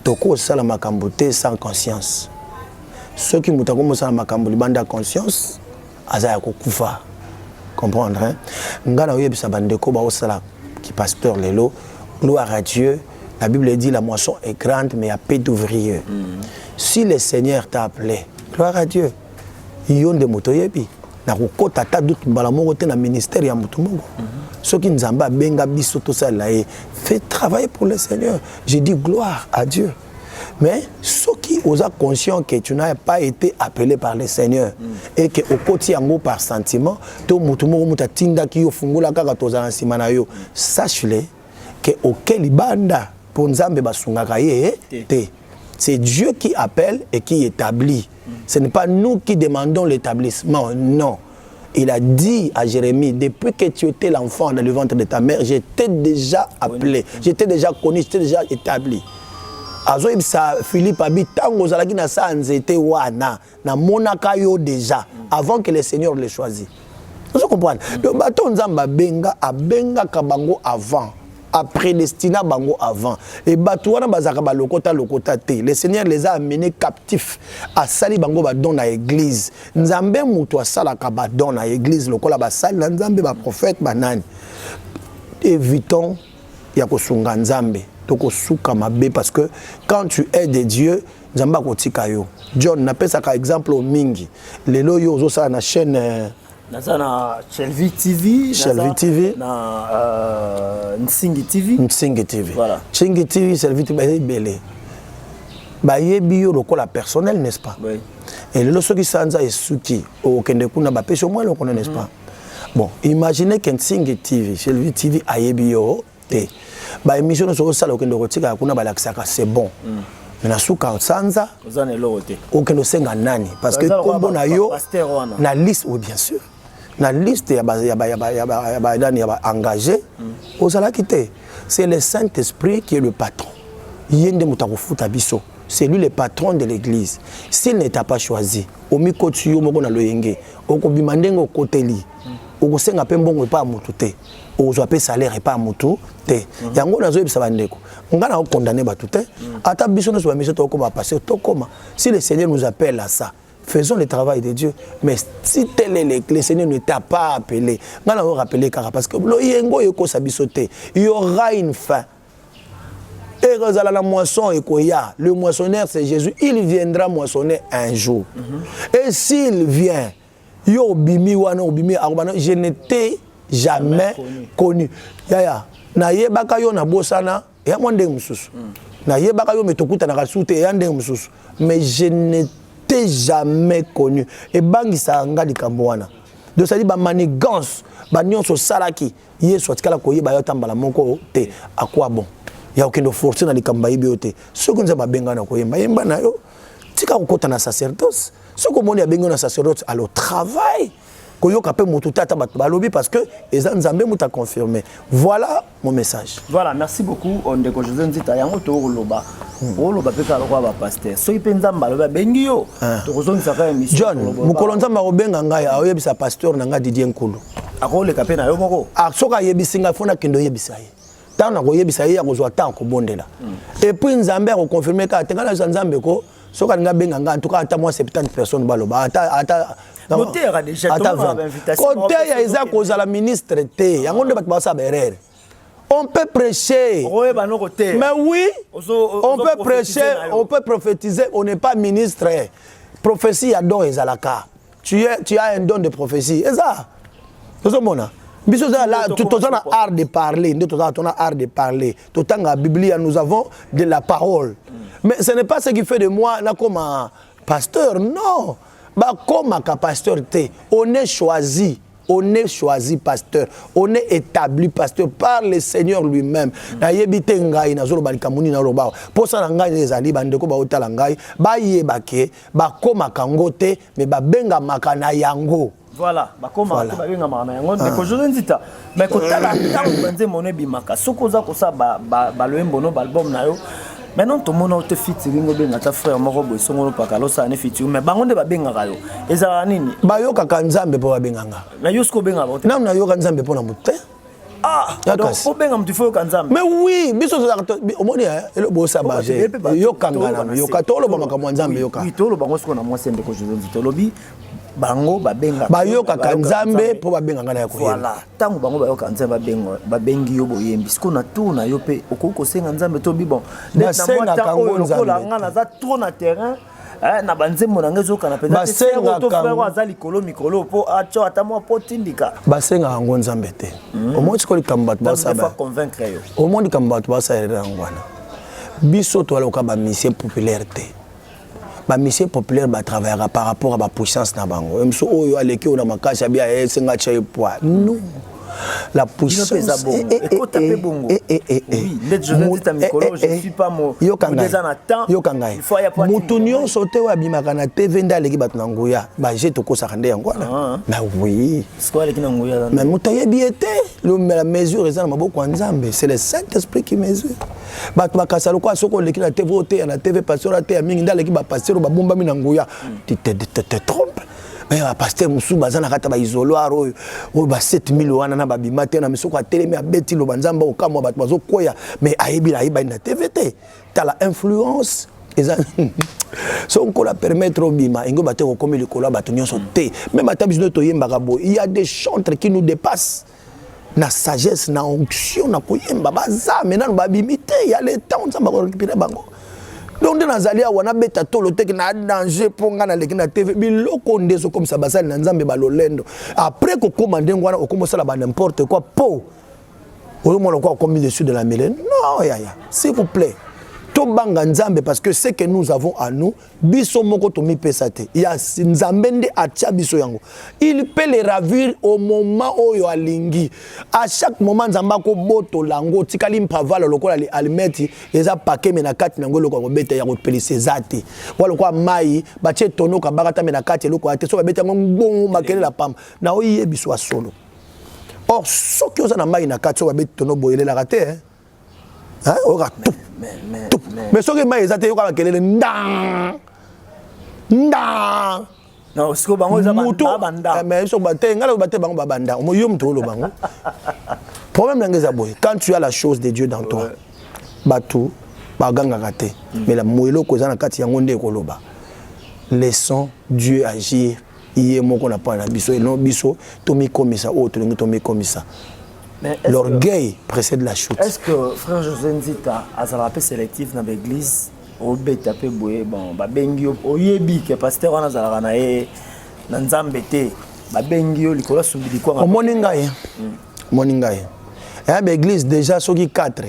tokosala makambo te sans conscience. Soki moto akomosala makambo libanda ya conscience, aza ya kokufa, comprendre, hein? Nga na oyebisa bandeko baosala ki pasteur lelo, gloire à Dieu. La Bible dit: la moisson est grande, mais il y a peu d'ouvriers. Si le Seigneur t'a appelé, gloire à Dieu. Yo nde moto oyebi. Nakokɔta ata doute mbala moko te na ministère ya motu moko. Soki Nzambe abenga biso tosalela ye, fait travailler pour le Seigneur, je dis gloire à Dieu. Mais soki oza conscient que tu n'as pas été appelé par le Seigneur et que okoti yango par sentiment to motu moko, moto atindaki yo, fungola kaka, tozala na nsima na yo, sache-le que oke libanda, mpo Nzambe basungaka ye te. C'est Dieu qui appelle et qui établit. Ce n'est pas nous qui demandons l'établissement, non. Il a dit à Jérémie: depuis que tu étais l'enfant dans le ventre de ta mère, je t'ai déjà appelé, je t'ai déjà connu, je t'ai déjà établi. Azoyebisa Philippe abi ntango ozalaki na sa nzete wana, namonaka yo déjà avant que le Seigneur le choisit. Ozo comprendre? Donc bato Nzambe abenga, abengaka bango avant, aprédestina bango avant. E bato wana bazalaka balokota lokota te. Le Seigneur les a amenés captifs, asali bango badon na église. Nzambe moto asalaka badon na église, lokola basali na Nzambe, baprophète, banani. Évitons ya kosunga Nzambe, tokosuka mabe, parce que quand tu aides Dieu, Nzambe akotika yo. John, napesaka exemple mingi. Lelo oyo ozosala na chaîne Naza na Shelvi TV. Shelvi TV. Na Nsingi TV. Nsingi TV. Voilà. Nsingi TV, Shelvi TV, baza ebele. Bayebi yo lokola personnel, n'est-ce pas? Oui. E lelo soki sanza esuki, okende kuna, bapesi yo mwa eloko, n'est-ce pas? Bon, imaginez ke Nsingi TV, Shelvi TV ayebi yo te. Baémission nyonso osala, okende kotikaka kuna, balakisaka, c'est bon. Mais na suka sanza, oza na eloko te. Okende osenga nani? Parce que kombo na yo na liste, oui, bien sûr, na liste ya banani, ya baengagé, ozalaki te. C'est le Saint-Esprit qui est le patron. Ye nde moto akofuta biso. C'est lui le patron de l'église. S'il ne t'a pas choisi, omikoti yo moko na loyenge, okobima ndenge okoteli. Okosenga mpe mbongo epai ya motu te, okozwa mpe salaire epai ya motu te. Yango nazoyebisa bandeko, ngai nakokondane bato te. Ata biso nyonso bamiso tokokoma pasteur, tokoma. Si le Seigneur nous appelle à ça, faisons le travail de Dieu. Mais si tel est le Seigneur ne t'a pas appelé, ngai nazo rappeler kaka, parce que loyengo oyo ekosa biso te. Il y aura une fin. Ekozala na moisson ekoya. Le moissonneur, c'est Jésus. Il viendra moissonner un jour. Et s'il vient, yo obimi wana, obimi, akobana: je ne t'ai jamais connu. Yaya, nayebaka yo, nabosana, eya mwa ndenge mosusu. Nayebaka yo, me tokutanaka su te, eya ndenge mosusu. Mais je ne t'ai jamais connu, ebangisaka nga likambo wana. Donc c'est-à-dire bamanigance banyonso osalaki, Yesu atikala koyeba yo ata mbala moko te. Akwa bon ya kokende force na likambo bayebi yo te. Soki Nzambe abenga na koyemba, yemba na yo, tika kokɔta na sacerdoce. Soki omoni abengi yo na sacerdoce, alors travail. Koyoka mpe motu te, ata bato balobi, parce que eza Nzambe moto aconfirme. Voilà mon message. Voilà, merci beaucoup, ndeko José Nzita. Yango tokoloba, oloba mpe kaka lokola bapaster. Soki mpe Nzambe alobi abengi yo, tokozongisaka émission. John, mokolo Nzambe akobenga ngai, aoyebisa pasteur na ngai Didier Nkulu. Akoleka mpe na yo moko. Soki ayebisi ngai, fo nakende oyebisa ye. Ntango nakoyebisa ye, akozwa ntango kobondela, et puis Nzambe akoconfirme kaka te. Ngai nayosa Nzambe ko soki alingi abenga ngai, en tout cas ata mwa 70 personnes baloba, ata ata 20. Koteya eza kozala ministre te. Yango nde bato basala baerreur. On peut prêcher. Mais oui, on peut prêcher, on peut prophétiser, on n'est pas ministre. Prophétie ya don ezalaka. Tu as un don de prophétie. Eza. Tozomona. Biso toza na art de parler, nde toza na art de parler. Totanga Biblia, nous avons de la parole. Mais ce n'est pas ce qui fait de moi nakoma pasteur, non. Bakomaka pasteur te. On est choisi. On est choisi pasteur, on est établi pasteur par le Seigneur lui-même. Nayebi te ngai nazoloba likambo nini naloba. Posa na ngai ezali bandeko baotala ngai bayeba ke bakomaka ngo te, mais babengamaka na yango. Voilà, bakomaka te, babengamaka na yango. Ndeko José Nzita, mais kotala ntango banzembo no ebimaka, soki oza kosala baloyembo no, baalbum na yo, maintenant tomona te featuring, obenga ata frère moko boye songolo pakala osala ne featuring, mais bango nde babengaka yo, ezalaka nini? Bayokaka Nzambe mpo babenganga. Mais yo soki obengaka bango te? Nanu nayoka Nzambe mpo na motu te. Ah, donc obenga motu, faut yoka Nzambe. Mais oui, biso tozalaka, omoni eloko bosaba, yokanga nanu, yoka, toloba makambo ya Nzambe, yoka. Oui, toloba ngo sikoyo na mwasi. Ndeko José Nzita, olobi bango babengaka. Bayokaka Nzambe mpo babenganga na ya koyemba. Voilà, ntango bango bayoka Nzambe, babengi yo boyembi. Sikoyo na tour na yo mpe okoki kosenga Nzambe to bi bon Basengaka ngo lokola nga naza trop na terrain na banzembo na ngai ezokana mpenza to frère aza likolo mikolo mpo atyo ata mwa po tindika. Basengaka yango Nzambe te. Omoni sikoyo likambo bato basala? Convaincre yo. Omoni likambo bato basalela yango wana? Biso toaloka bamusicien populaire te. Bamusicien populaire batravaillaka par rapport à bapuissance na bango. Mosu oyo aleki oyo na makasi abi ayesenga tia ye poids. Non, la puissance. Yoka ngai, motu nyonso te oyo abimaka na TV nde aleki bato na nguya. Baje tokosaka nde yango wana. Mais oui, mais moto ayebi ye te. La mesure eza na maboko ya Nzambe, c'est le Saint Esprit qui mesure. Bato bakasa lokola soki oleki na TV, oteya na TV, pasteur ateya mingi nde aleki bapasteur oyo babombami na nguya. Tu te trompe. Mais bapasteur mosusu baza na kati ya baisoloir oyo oyo ba 7000 wana na babima te. Na misoko atelemi, abeti loba Nzambe, okamwa, bato bazokweya, mais ayebi ayebani na TV te. Tala influence eza so Nkola permettre obima engo bate kokomi likolo ya bato nyonso te. Même ata biso nde toyembaka boye, il y a des chantres qui nous dépassent na sagesse, na onction, na koyemba. Baza mais nanu babimi te. Ya le temps Nzambe akorécupérer bango. Donc nde nazali awa, nabeta tolo teke na danger mpo ngai naleki na TV. Biloko nde ezokomisa basali na Nzambe balolendo. Après kokóma ndenge wana, okóma osala ba n'importe quoi mpo ozomona kwa okomi dessus de la mêlée. Non yaya, s'il vous plaît, tobanga Nzambe, parce que ce que nous avons à nous, biso moko tomipesa te, ya Nzambe nde atia biso yango. Il peut le ravir au moment oyo alingi. À chaque moment Nzambe akobotola yango, otikali mpavala lokola alimeti eza pakeme na kati na yango eloko ya kobeta ya kopelisa eza te, wa lokola mai batie tonoka bakata me na kati eloko ya te. So babeti yango ngbongo, makelela pamba na oyebi so ya solo. Or soki oza na mai na kati, so babeti tono boye, elelaka te, oyoka tu tu. Mais soki mai eza te, yoka makelele ndang ndang. Mutu mais so te, ngai naloba te bango babanda yo moto oloba yango. Problème na ngai eza boye: quand tu as la chose de Dieu dans toi, bato bagangaka te, mais la eloko eza na kati yango nde ekoloba. Laissons Dieu agir ye moko na mpona na biso, eno biso tomikomisa oyo tolingi tomikomisa. L'orgueil précède la chute. Est-ce que frère José Nzita azalaka mpe sélectif na baéglise obeta mpe boye? Bon, babengi yo, oyebi ke pasteur wana azalaka na ye na Nzambe te, babengi yo likolo asumbi likwanga. Omoni ngai, omoni ngai eya baéglise déjà soki 4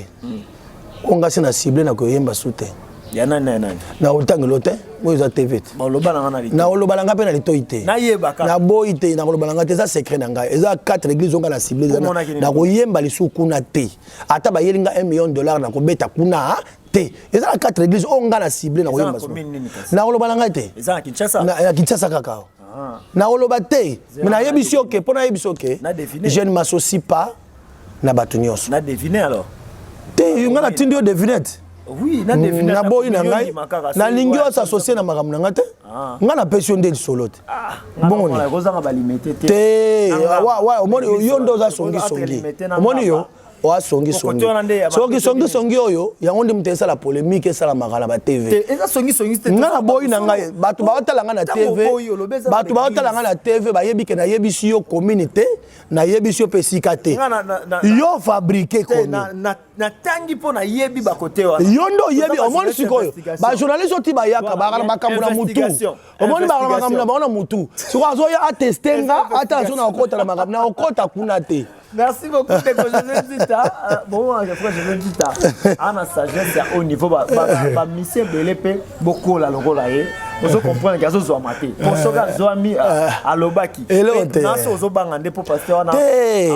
oyo nga se na cible na koyemba su te. Ya nani na nani? Na otangelo te, oyo eza TV te. Baloba na nga na litoi. Nakoloba na ngai mpe na litoi te. Nayebaka. Naboyi te, nakoloba na ngai te, eza secret na ngai. Eza 4 église oyo ngai na cible. Omonaki nini? Nakoyemba lisusu kuna te. Ata bayeli nga 1 million de dollar, nakobeta kuna te. Eza na 4 église oyo ngai na cible, nakoyemba. Eza na commune nini kasi? Nakoloba na ngai te. Eza na Kinshasa? Na Kinshasa kaka. Nakoloba te, mais nayebisi yo ke mpo nayebisi yo ke Na deviner. je ne m'associe pas na bato nyonso. Na deviner alors. Te, ngai natindi yo devinette. Oui, na deviner. Naboyi na ngai, nalingi yo s'associe na makambo na ngai te. Ngai napesi yo nde lisolo te. Bongo nini? Kozanga balimete te. Te, omoni yo nde oza songisongi. Omoni yo. Oa songisongi, soki songisongi oyo yango nde moto esala polémique, esalamaka na batv. Nga na boyi na ngai, bato baotala ngai na TV, bato baotala ngai na TV bayebi ke nayebisi yo commune te, nayebisi yo mpe esika te. Yo fabriqué commune. Natangi mpo nayebi bakote wana. Yo nde oyebi. Omoni sikoyo bajournaliste oti bayaka, bakala makambo na mutu. Omoni, bakala makambo na bango na mutu. Sikoyo azoya ateste nga, ata azo na okota na makambo na okota kuna te. Merci beaucoup, ndeko José Nzita. Bon, frère José Nzita ana sagesse ya haut niveau. Bamisie ebele mpe bokola lokola ye. Ozo comprendre ke azozwama te, po soki azwami, alobaki naso ozobanga nde po pasteur wana. Te,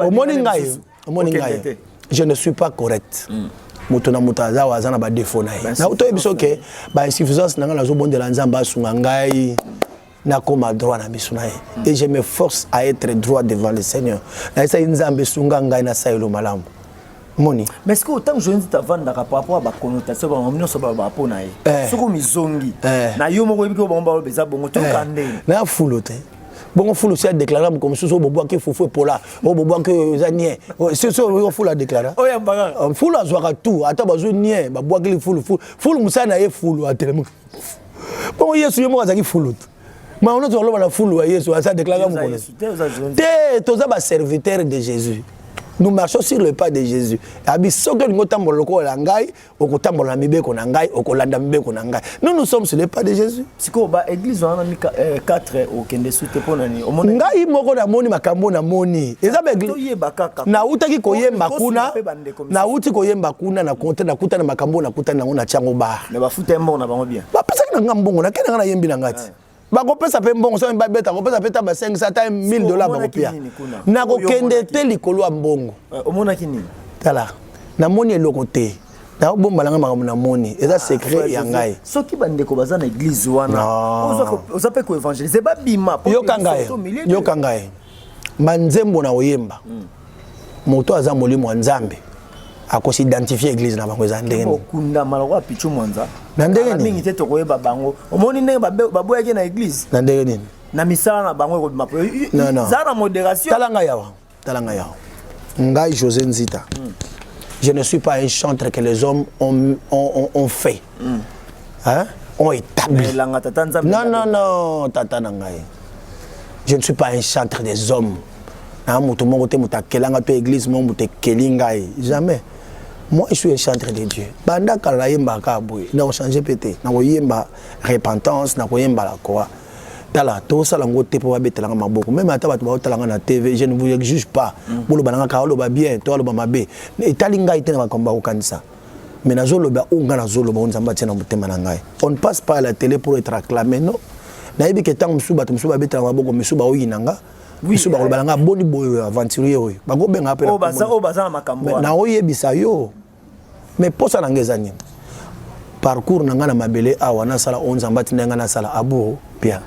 omoni ngai, omoni ngai, je ne suis pas correct. Moto na moto aza awa, aza na badéfaut na ye. Toyebi so ke bainsuffisance na ngai, nazobondela Nzambe asunga ngai nakoma droit na miso na ye et je me force à être droit devant le Seigneur. Nayesaki Nzambe esunga ngai nasalelo malamu, moni. Mais est-ce que autant José Nzita avandaka par rapport à baconnotation bango nyonso balobaka mpo na ye, soki omizongi na yo moko, oyebi ke bango baloba eza bongo, toyoka ndenge? Na fulu te. Bongo fulu si adéclara moko mosusu oyo bobwaki fufu epola, oyo bobwaki oyo eza nie, soki oyo fulu adéclara. Oyo fulu azwaka tout, ata bazwi nie, babwakili fulu, fulu, fulu, mosala na ye fulu, atelemi bongo. Yesu ye moko azalaki fulu te. Ma ono tozaloba na fulu ya Yesu aza déclara mokolo te. Toza baserviteur de Jésus, nous marchons sur le pas de Jésus. Abi soki olingi otambola lokola ngai, okotambola na mibeko na ngai, okolanda mibeko na ngai. Nous, nous sommes sur le pas de Jésus. Sikoyo baéglise wana 4, okende su te mpo na nini? Ngai moko namoni makambo, namoni eza. Toyeba kaka. Nautaki koyemba kuna, nauti koyemba kuna na konte, nakutani makambo, nakutani nango na tiango bar. Bafuta mbongo na bango bien? Bapesaki na nga mbongo, nakende nga, nayembi na nga ti bakopesa mpe mbongo. Soki babeta, kopesa mpe ta ba 500, ata 1000 $, bakopia. Nakokende te likolo ya mbongo. Omonaki nini? Tala, namoni eloko te, naobomba nanga makambo namoni, eza secret ya ngai. Soki bandeko baza na église wana, oza mpe koévangélise, babima. Yoka ngai, yoka ngai, banzembo na koyemba, moto aza molimo ya Nzambe akosidentifie église na bango eza ndenge. Okundama lokola Pichu Mwanza. Na ndenge nini? Mingi te tokoyeba bango. Omoni ndenge baboyaki na église? Na ndenge nini? Na misala na bango ekobima. Za na modération. Tala ngai awa, tala ngai awa, ngai José Nzita, je ne suis pas un chantre que les hommes ont fait, hein? Ont établi. Non, non, non, tata na ngai, je ne suis pas un chantre des hommes. Na moto moko te moto akelanga to église moko moto ekeli ngai, jamais. Moi, je suis un chantre de Dieu. Banda kala nayembaka boye, nakochange mpe te. Nakoyemba repentance, nakoyemba la croix. Tala, tosala yango te mpo babetelanga maboko. Même ata bato baotalanga na TV, je ne vous exige pas boloba nanga kaka oloba bien to aloba mabe, etali ngai te na makambo bakokanisa. Mais nazoloba oyo ngai nazoloba, oyo Nzambe atie na motema na ngai. On ne passe pas à la télé pour être acclamé, non. Nayebi ke ntango mosusu bato mosusu babetelanga maboko, mosusu baoyina nga, biso bakoloba na nga boni boye, aventurier oyo, bakobenga mpe. Oyo baza na makambo. Naoyebisa yo, mais posa na ngai eza nini? Parcours na ngai na mabele awa, nasala oyo Nzambe atinda ngai nasala amour bien.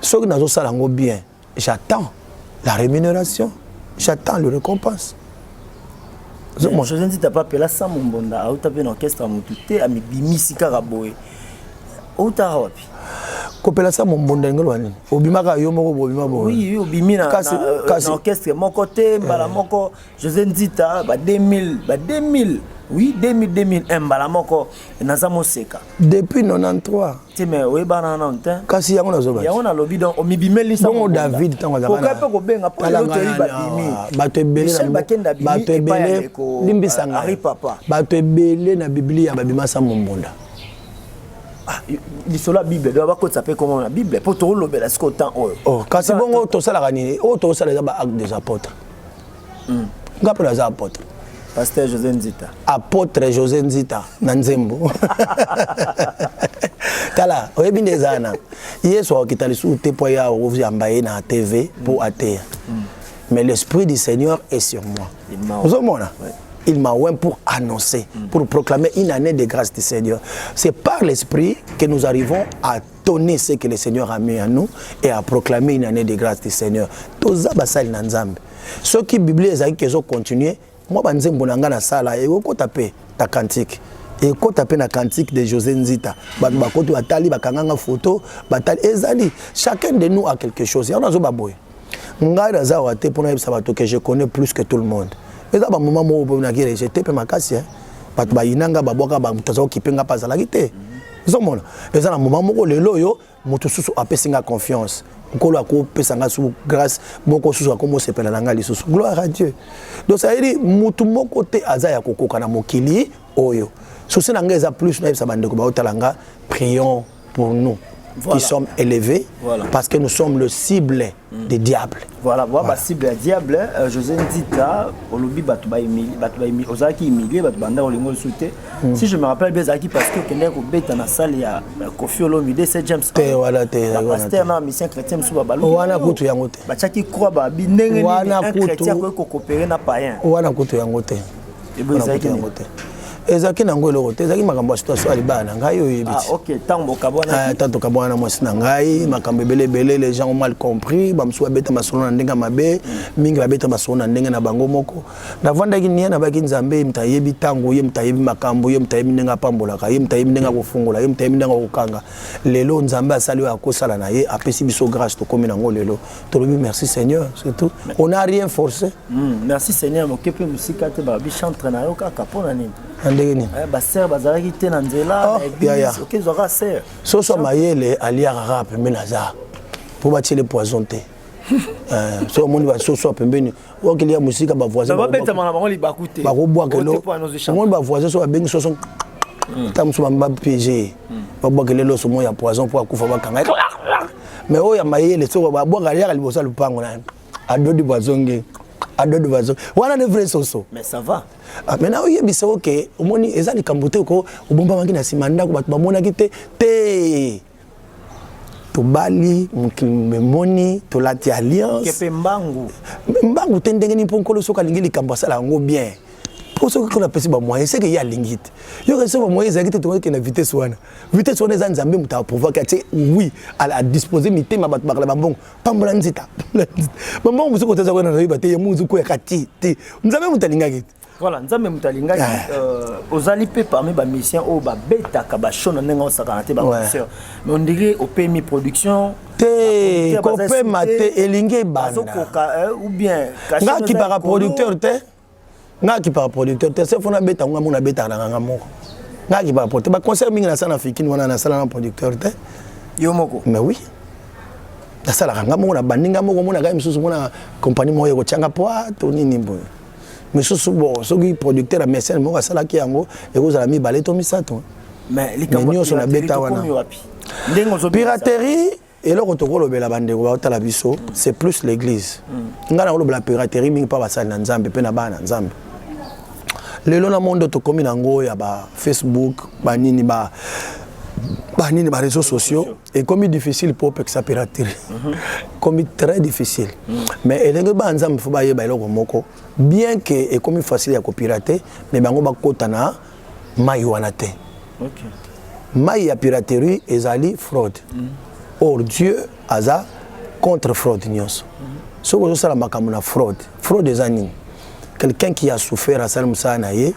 Soki nazosala yango bien, j'attends la rémunération, j'attends le récompense. José Nzita, papela sa mombonda, auta mpe na orchestre ya motu te, amibimisi kaka boye. Outaka wapi? Kopela sa mombonda ndenge loba nini? Obimaka yo moko, bobima boye. Oui, obimi na orchestre moko te, mbala moko José Nzita ba 2000, ba 2000, oui, 2000, 2001, mbala moko naza moseka. Depuis 93. Te, mais oyebana nano te. Kasi yango nazoba. Yango nalobi, donc omibimeli. Bongo David ntango azalaka mpe kobenga mpo lelo toyebi babimi. Bato ebele, bato ebele, limbisa ngai, bato ebele na Biblia babima sa mombonda. Lisolo ya Bible, do bakotisa mpe komona na Bible mpo tokolobela sikoyo temps oyo. Oh, kasi bongo tosalaka nini? Oyo tokosala eza baacte des apôtres. Nga mpe naza apôtre. Pasteur José Nzita. Apôtre José Nzita na nzembo. Tala, oyebi nde eza na Yesu akokita lisusu te mpo ya oyamba ye na TV mpo ateya. Mais l'esprit du Seigneur est sur moi, ozomona, il m'a oint pour annoncer, pour proclamer une année de grâce du Seigneur. C'est par l'Esprit que nous arrivons à donner ce que le Seigneur a mis à nous et à proclamer une année de grâce du Seigneur. Toza basali na Nzambe. Soki Biblia ezalaki ezocontinue, mwa banzembo na ngai nasala ekokota mpe na cantique, ekota mpe na cantique de José Nzita. Bato bakoti, batali, bakanganga photo, batali, ezali. Chacun de nous a quelque chose. Yango nazoba boye, ngai naza awa te mpona yebisa bato que je connais plus que tout le monde. Eza bamoment moko mpo naki rejeté mpe makasi, eh. Bato bayina nga, babwaka, moto aza okipe nga mpe azalaki te. Ozomona, eza na moment moko lelo oyo moto susu apesi nga confiance. Nkolo akopesa nga su grâce moko susu, akomosepela na nga lisusu. Gloire à Dieu. Donc ça veut dire motu moko te aza ya kokoka na mokili oyo. Souci na nga eza plus nayebisa bandeko baotala nga: prions pour nous qui sommes élevés, parce que nous sommes le cible des diables. Voilà, ba cible ya diable. José Nzita, olobi bato bahumilie, bato bahumilie, ozalaki humilie, bato banda olingo lisusu te. Si je me rappelle bien, ezalaki parce que okendaki kobeta na salle ya Koffi Olomide, St James. Te, wana te. Pasteur na mission chrétien mosusu babaluki. Wana kutu yango te. Batiaki croix, babi ndenge nini un chrétien akoki kocoopérer na païen? Wana kutu yango te. Ezalaki yango te, ezalaki nango eloko te. Ezalaki makambo ya situation ya libala na ngai oyo oyebi ti. Ntango bokabwana? Ntango tokabwana na mwasi na ngai, makambo ebele ebele, les gens ont mal compris. Bamosusu babeta masolo na ndenge ya mabe, mingi babeta masolo na ndenge na bango moko. Navandaki nie, nabaki Nzambe, ye moto ayebi ntango, ye moto ayebi makambo, ye moto ayebi ndenge apambolaka, ye moto ayebi ndenge akofungola, ye moto ayebi ndenge akokanga. Lelo Nzambe asali oyo akosala na ye, apesi biso grâce, tokomi nango lelo, tolobi merci Seigneur, c'est tout, on n'a rien forcé. Merci Seigneur. Moke mpe mosika te, babi chantre na yo kaka mpo na nini? Na ndenge nini? Basœur bazalaki te na nzela? Okezwaka sœur. Soso mayele aliaka kaka pembeni, aza mpo batiele poison te. So omoni basoso ya pembeni okelia mosika, bavoisin babetama na bango libaku te. Bakobwakelo. Omoni bavoisin so babengi soso, ta mosusu bapiéger, babwakele loso moko ya poison mpo akufa, bakanga. Mais oyo ya mayele, soko babwaka, aliaka liboso ya lupango na adodi, bazongi, adodi, bazongi. Wana nde vrai soso. Mais ça va. Ah, maintenant oyebisa oke omoni eza likambo te ko obombamaki na nsima ndako, bato bamonaki te te. Tobali, mokili memoni, tolati alliance. Mpe mbangu. Mbangu te. Ndenge nini? Mpo Nkolo soki alingi likambo, asala yango bien. Mpo soki Nkolo apesi bamoyen, seke ye alingi te. Yoka, soki bamoyen ezalaki te, tokokende na vitesse wana. Vitesse wana eza Nzambe moto aprovoke, atie oui adispose mitema bato bakala bambongo. Pambola Nzita, bambongo mosuku oteza kona, nayoba te, ye muzu koyaka ti te. Nzambe moto alingaki te. Voilà, Nzambe moto alingaki. Ozali mpe parmi bamusicien oyo babetaka bashow na ndenge osakana te, baconcert, mais on dirait opemi production. Te, kopema te, elingi ebanda. Ou bien? Nga akipaka producteur te, nga akipaka producteur te. Se fo nabeta ngo mo, nabetaka na nganga moko. Nga akipaka producteur, baconcert mingi nasala na Fikini wana, nasala na producteur te. Yo moko? Mais oui, nasalaka nga moko, na bandi nga moko. Omonaka ye mosusu, mona compagnie moko ekotianga poa to nini boye misusu. Bon, soki producteur ya mécène moko asalaki yango, ekozala mibale to misato. Mais nyonso nabeta wana, piraterie, eloko tokolobela bandeko baotala biso, c'est plus l'église. Ngai nakolobela piraterie mingi mpa basali na Nzambe mpe na bana na Nzambe. Lelo na monde tokomi nango ya ba Facebook, banini, ba banini, ba réseaux sociaux, ekomi difficile mpo opekisa piraterie, ekomi très difficile. Mais elenge bana Nzambe fo bayeba eloko moko: bien que ekomi facile ya kopirate, mais bango bakota na mai wana te. Mai ya piraterie ezali fraude. Or Dieu aza contre fraude nyonso. Soki ozosala makambo na fraude, fraude eza nini? Quelqu'un qui a souffert, asali mosala na ye,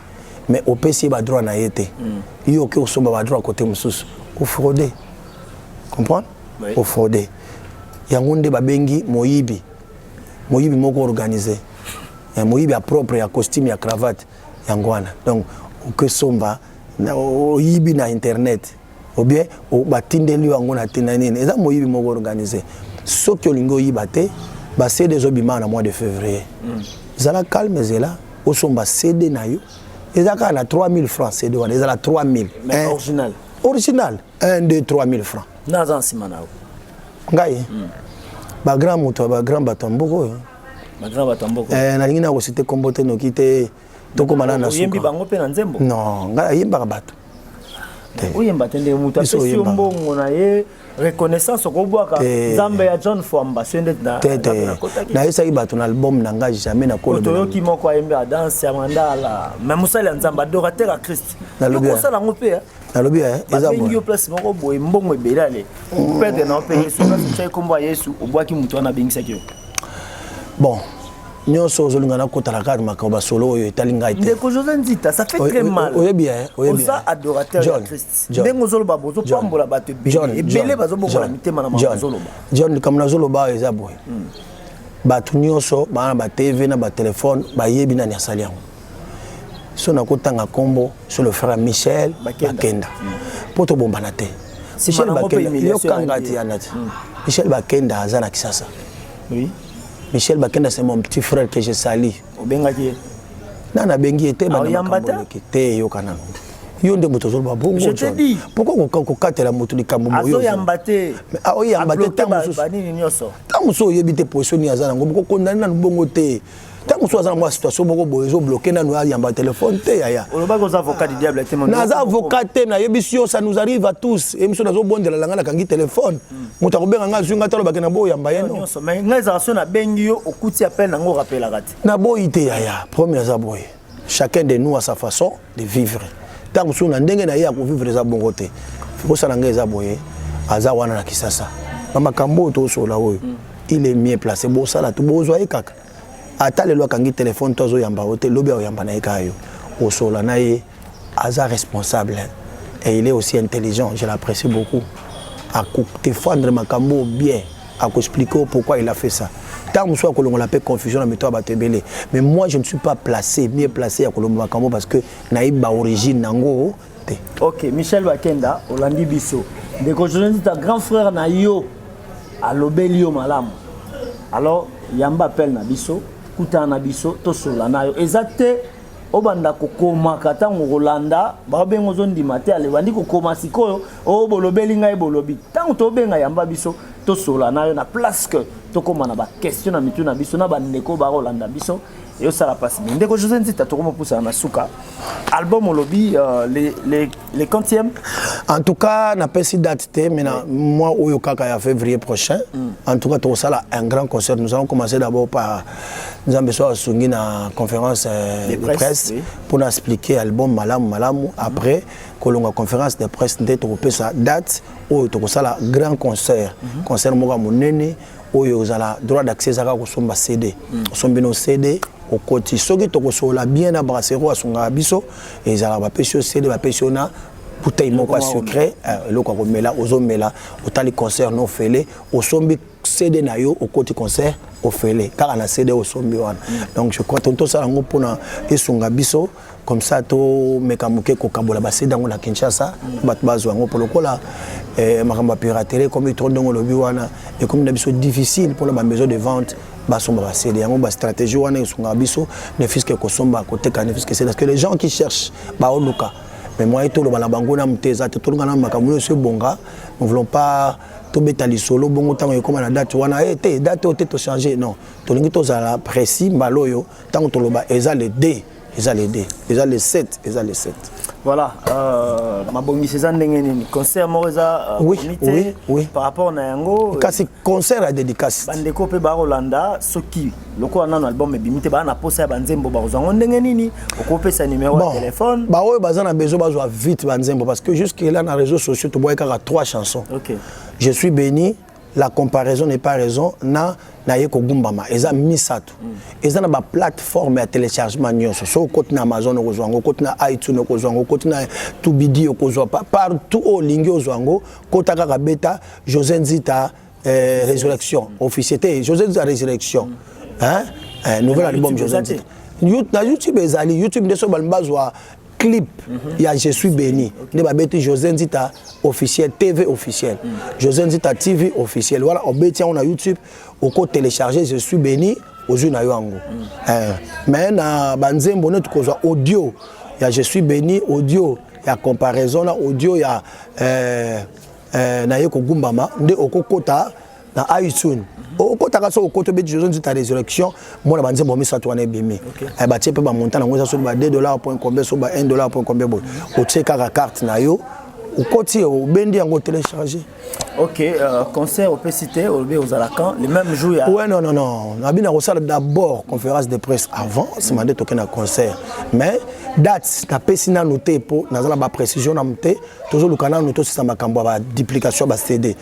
mais opesi ye badroit na ye te. Yo okoki kosomba badroit côté mosusu, ofraude, comprendre? Ofraude, yango nde babengi moyibi, moyibi moko organisé, moyibi ya propre, ya costume, ya cravate, yango wana. Donc okesomba, oyibi na internet ou bien batindeli yo yango na ntina nini, eza moyibi moko organisé. Soki olingi oyiba te, baCD ezobima na mois de février. Zala calme, ezela osomba CD na yo, eza kaka na 3000 francs. CD wana ezala 3000. Mais original? Original, 1, 2, 3000 francs. Naza nsima na yo. Ngai bagrand moto, bagrand bato ya mboka oyo. Bagrand bato ya mboka. Eh, nalingi na kosite kombo te, noki te tokóma na na Oyembi bango mpe na nzembo? Non, ngai ayembaka bato. Oyemba te, ndenge moto apesi yo mbongo na ye, reconnaissance, okobwaka Nzambe ya John Fwamba so nde? Te te, nayesaki bato na album na ngai, jamais nakolotoyoki moko ayembi adanse ya mandala, mais mosali ya Nzambe, adorateur ya Christ, okosala yango mpe. Nalobi eza babengi yo place moko boye, mbongo ebele, ale perdre na yo mpe Yesu, place otyaki nkombo ya Yesu, obwaki moto wana abengisaki yo. Bon, nyonso ozolinga nakotala kaka makambo basolo oyo etali ngai te. Ndeko José Nzita, ça fait très mal. Oyebi, oyebi. Oza adorateur ya Christ, ndenge ozoloba, bozopambola bato ebele ebele, bazobongola mitema na makambo ozoloba. John, likambo nazoloba awa eza boye. Bato nyonso baa na batv na batelefone, bayebi nani asali yango. So nakotanga nkombo sur le frère Michel Bakenda mpo tobombana te. Michel Bakenda, yokanga ti yana ti. Michel Bakenda aza na Kisasa. Oui. Michel Bakenda, c'est mon petit frère que je salue. Obengaki ye? Na nabengi ye te. Bana te, yoka nano, yo nde moto ozoloba bongo. Pourquoi kokatela moto likambo? Azoyamba te. Oyamba te, ntango mosusu oyebi te position nini aza nango. Bokokondani nanu bongo te. Ntango mosusu aza na mwa situation moko boye, ezobloquer nanu, ayamba telefone te, yaya. Olobaki oza avocat du diable te. Naza avocat te, nayebisi yo, ça nous arrive à tous. Ye miso nazobondela nanga, nakangi telefone, moto akobenga nga, azwi nga te, alobaki na boyamba ye no. Mais ngai ezala so nabengi yo, okuti appel nango, orapelaka te. Naboyi te, yaya. Premier aza boye, chacun de nous a sa façon de vivre. Ntango mosusu na ndenge na ye ya kovivre eza bongo te. Kosala ngai eza boye, aza wana na Kisasa na makambo oyo tosola oyo, il est mieux placé. Bosala to bozwa ye kaka. Ata lelo akangi telefone to azoyamba yo te, lobi akoyamba na ye kaka, yo osola na ye. Aza responsable et il est aussi intelligent, je l'apprécie beaucoup. Akodéfendre makambo bien, akoexpliquer pourquoi il a fait ça. Ntango mosusu akolongola mpe confusion na mito ya bato ebele. Mais moi, je ne suis pas placé, mieux placé ya kolomba makambo, parce que nayebi baorigine nango te. Ok, Michel Bakenda, olandi biso. Ndeko José Nzita, grand frère na yo, alobeli yo malamu. Alors yamba appel na biso, kutana na biso, tosola na yo. Eza te obanda kokomaka ntango kolanda baobenga, ozondima te. Ale bandi kokoma sikoyo oyo bolobeli ngai, bolobi ntango tobenga, yamba biso, tosola na yo na place que tokóma na baquestion na mitu na biso na bandeko bakolanda biso, eyosala mpasi mingi. Ndeko José Nzita, tokomopusana na suka. Album olobi les quantième? En tout cas, napesi date te, mais na mois oyo kaka ya février prochain, en tout cas tokosala un grand concert. Nous allons commencer d'abord par Nzambe so asungi na conférence de presse, presse oui. Mpona expliquer album malamu malamu. Après kolonga conférence de presse nde tokopesa date oyo tokosala grand concert. Concert moko ya monene oyo ozala droit d'accès ezaka kosomba CD. Osombi no CD, okoti. Soki tokosolola bien na brasero asungaka biso, ezalaka bapesi yo CD, bapesi yo na bouteille moko ya sucré, eloko ya komela, ozomela, otali concert no ofele. Osombi CD na yo, okoti concert ofele kaka na CD osombi wana. Donc je crois tosala yango mpona esunga biso comme ça, tomeka moke kokabola baCD yango na Kinshasa, bato bazwa yango, mpo lokola makambo ya piraterie ekomi trop, ndenge olobi wana, ekomi na biso difficile mpona bamaison de vente basomba baCD yango. Bastratégie wana esungaka biso, ne fût-ce que kosomba, koteka ne fût-ce que CD, parce que les gens qui cherchent baoluka, mais moyen toloba na bango na mote eza te. Tolonga na makambo nyonso ebonga. Nous voulons pas tobeta lisolo bongo ntango ekóma na date wana e te, date oyo te, tochange. Non, tolingi tozala précis. Mbala oyo ntango toloba eza le 2, eza le 2, eza le 7, eza le 7. Voilà, mabongisi eza ndenge nini? Concert moko eza Oui. par rapport na yango? Kasi concert ya dédicace. Bandeko mpe bakolanda, soki lokola nano album ebimi te, baa na posa ya banzembo, bakozwa yango ndenge nini? Okopesa numéro ya téléphone? Baoyo baza na besoin bazwa vite banzembo, parce que jusque là na réseaux sociaux toboyi kaka trois chansons: Je suis béni, La comparaison n'est pas raison na Naye kogumbama. Eza misato. Eza na baplateforme ya téléchargement nyonso. So okoti na Amazon, okozwa yango, okoti na iTunes, okozwa yango, okoti na Tubidi, okozwa. Partout oyo olingi ozwa yango, kota kaka, beta José Nzita Résurrection officier te, José Nzita Résurrection, hein? Nouvel album José Nzita. Na YouTube ezali, YouTube nde so balingi bazwa clip ya Je suis béni, nde babeti José Nzita officiel TV officiel, José Nzita TV officiel wana, obeti yango na YouTube, okotélécharge Je suis béni, ozwi na yo yango. Mais na banzembo neti kozwa audio ya Je suis béni, audio ya Comparaison na audio ya Naye kogumbama, nde okokota na iTunes. Okotaka, so okota, obeti José Nzita Résurrection, mona banzembo misato wana ebimi. Batie mpe bamontant yango, eza soki ba 2 dollar point combien, so ba 1 dollar point combien boye. Otie kaka carte na yo, okoti, obendi yango, télécharge. Ok, concert opesi te, olobi ozala quand? Le même jour ya? Ouais, non, non, non, nabi na kosala d'abord conférence de presse avant, nsima nde tokende na concert. Mais date napesi nanu te, mpo naza na baprécision nanu te. Tozoluka nanu tosisa makambo ya baduplication ya baCD.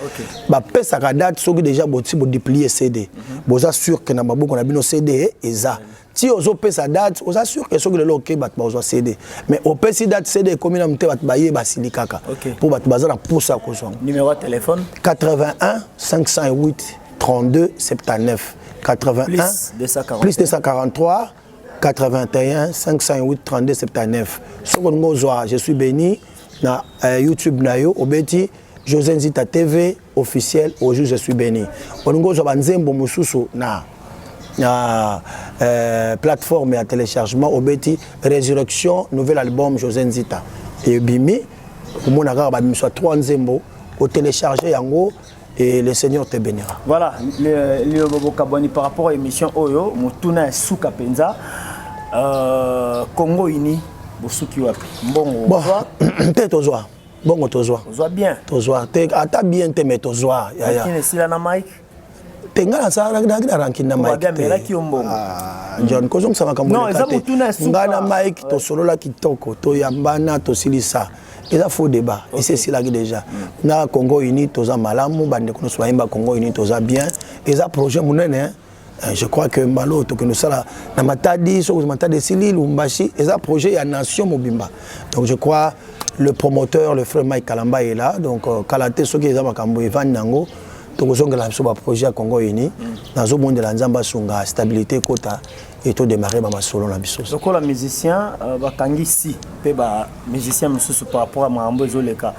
Bapesaka date soki déjà boti boduplie CD, boza sûr ke na maboko na bino CD eza. Ti ozopesa date, oza sûr ke soki lelo oke, bato bazwa CD. Mais opesi date, CD ekomi nanu te, bato baye basili kaka, mpo bato baza na pusa ya kozwa. Numéro ya téléphone? 81 508 32 79. 81 Plus 243. Plus 243 81 508 32 79. Soki olingi ozwa Je suis béni na YouTube na yo, obeti José Nzita TV officiel, ozwi Je suis béni. Olingi ozwa banzembo mosusu na plateforme ya téléchargement, obeti Résurrection nouvel album José Nzita, ebimi. Omona kaka babimiso ya 3 nzembo, otélécharge yango et le Seigneur te bénira. Voilà, liloba bokabwani par rapport à émission oyo, motuna ya suka mpenza, Congo Uni bosuki wapi? Mbongo? Bon. Ozwa? Te, tozwa bongo, tozwa. Ozwa bien? Tozwa te, ata bien te, mais tozwa, yaya. Kini esila na Mike? Te, ngai nasalaki na rancune na Mike. Babi amelaki yo mbongo. Ah, John, kozongisa makambo Non, eleka eza te. motuna ya suka. Ngai na Mike tosolola kitoko, toyambana, tosilisa. Eza faux débat, esi esilaki déjà. Na Congo Uni toza malamu, bandeko nyonso bayemba Congo Uni toza bien. Eza projet monene, hein. Je crois que mbala oyo tokende osala na Matadi, soki Matadi esili, Lubumbashi. Eza projet ya nation mobimba. Donc je crois le promoteur, le frère Mike Kalamba, est là. Donc kala te, soki eza makambo evandi nango, tokozongela biso baprojet ya Congo Uni. Nazobondela Nzambe asunga, stabilité ekota e todémarre bamasolo na biso. Lokola musicien, bakangisi mpe bamusicien mosusu par rapport à makambo ezoleka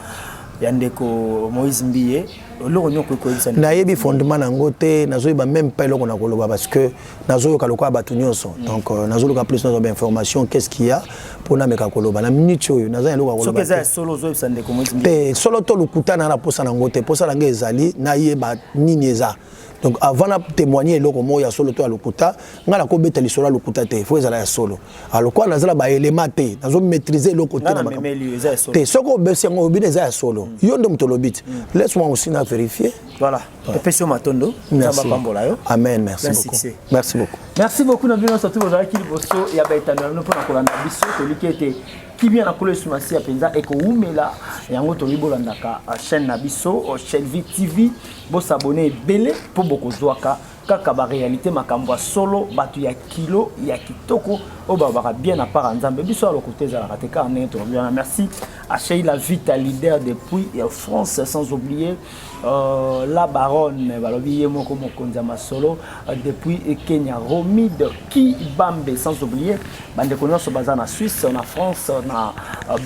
ya ndeko Moïse Mbiye, eloko nini okoki koyebisa? Nayebi fondement nango te, nazoyeba même pas eloko na koloba parce que nazoyoka lokola bato nyonso. Donc nazoluka plus, nazwa bainformation, qu'est ce qu'il y a, mpo nameka koloba. Na minute oyo naza na eloko ya Soki koloba eza ya te. solo, ozoyebisa ndeko Moïse Mbiye? Te, solo to lokuta, na posa nango te. Posa na ngai ezali nayeba nini eza. Donc avant na témoigner eloko moko ya solo to ya lokuta, ngai nakobeta lisolo ya lokuta te, faut ezala ya solo. Alors kwa nazala baelema te, nazomaîtrise eloko te. Ngai Na na makambo memeli yo, eza ya solo. Te, soki obesi yango, obina eza ya solo, yo nde moto olobi te. Laisse moi aussi na vérifier. Voilà, topesi yo matondo. Nzambe Merci. apambola yo. Amen, merci Plein beaucoup. succès. Merci beaucoup. Merci beaucoup na bino surtout bozalaki liboso ya baetando na bino mpona kolanda biso. Toliki ete kimia na Nkolo Yesu Masiya mpenza ekowumela. Yango tolingi bolandaka chaîne na biso, Shelvi TV. Bosabone ebele mpo bokozwaka kaka baréalité, makambo ya solo, bato ya kilo ya kitoko oyo balobaka bien na part ya Nzambe. Biso ya lokuta ezalaka te, kaka ndenge tolobi wana. Merci à Sheila Vita, leader depuis France, sans oublier la baronne, balobi ye moko mokonzi ya masolo, depuis Kenya, Romide Kibambe, sans oublier bandeko nyonso baza na Suisse, na France, na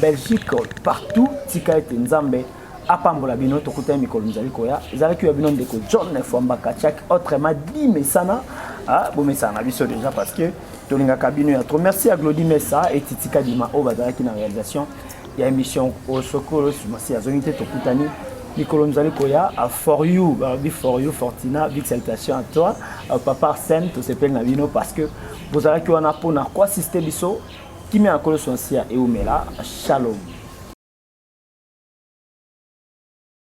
Belgique, partout. Tika ete Nzambe apambola bino. Tokutani mikolo mizali koya. Ezalaki ya bino ndeko John Fwambaka Chak, autrement dit Mesana. Ah, bomesana na biso déjà parce que tolingaka bino ya trop. Merci à Glody Mesa et Titi Kadima oyo bazalaki na réalisation ya émission. Osokolo masi azongi te. Tokutani mikolo mizali koya. For you, balobi for you Fortina, big salutation à toi, papa Arsène. Tosepeli na bino parce que bozalaki wana mpona koassiste biso. Kimia ya Nkolo Yesu Masiya eumela. Shalom.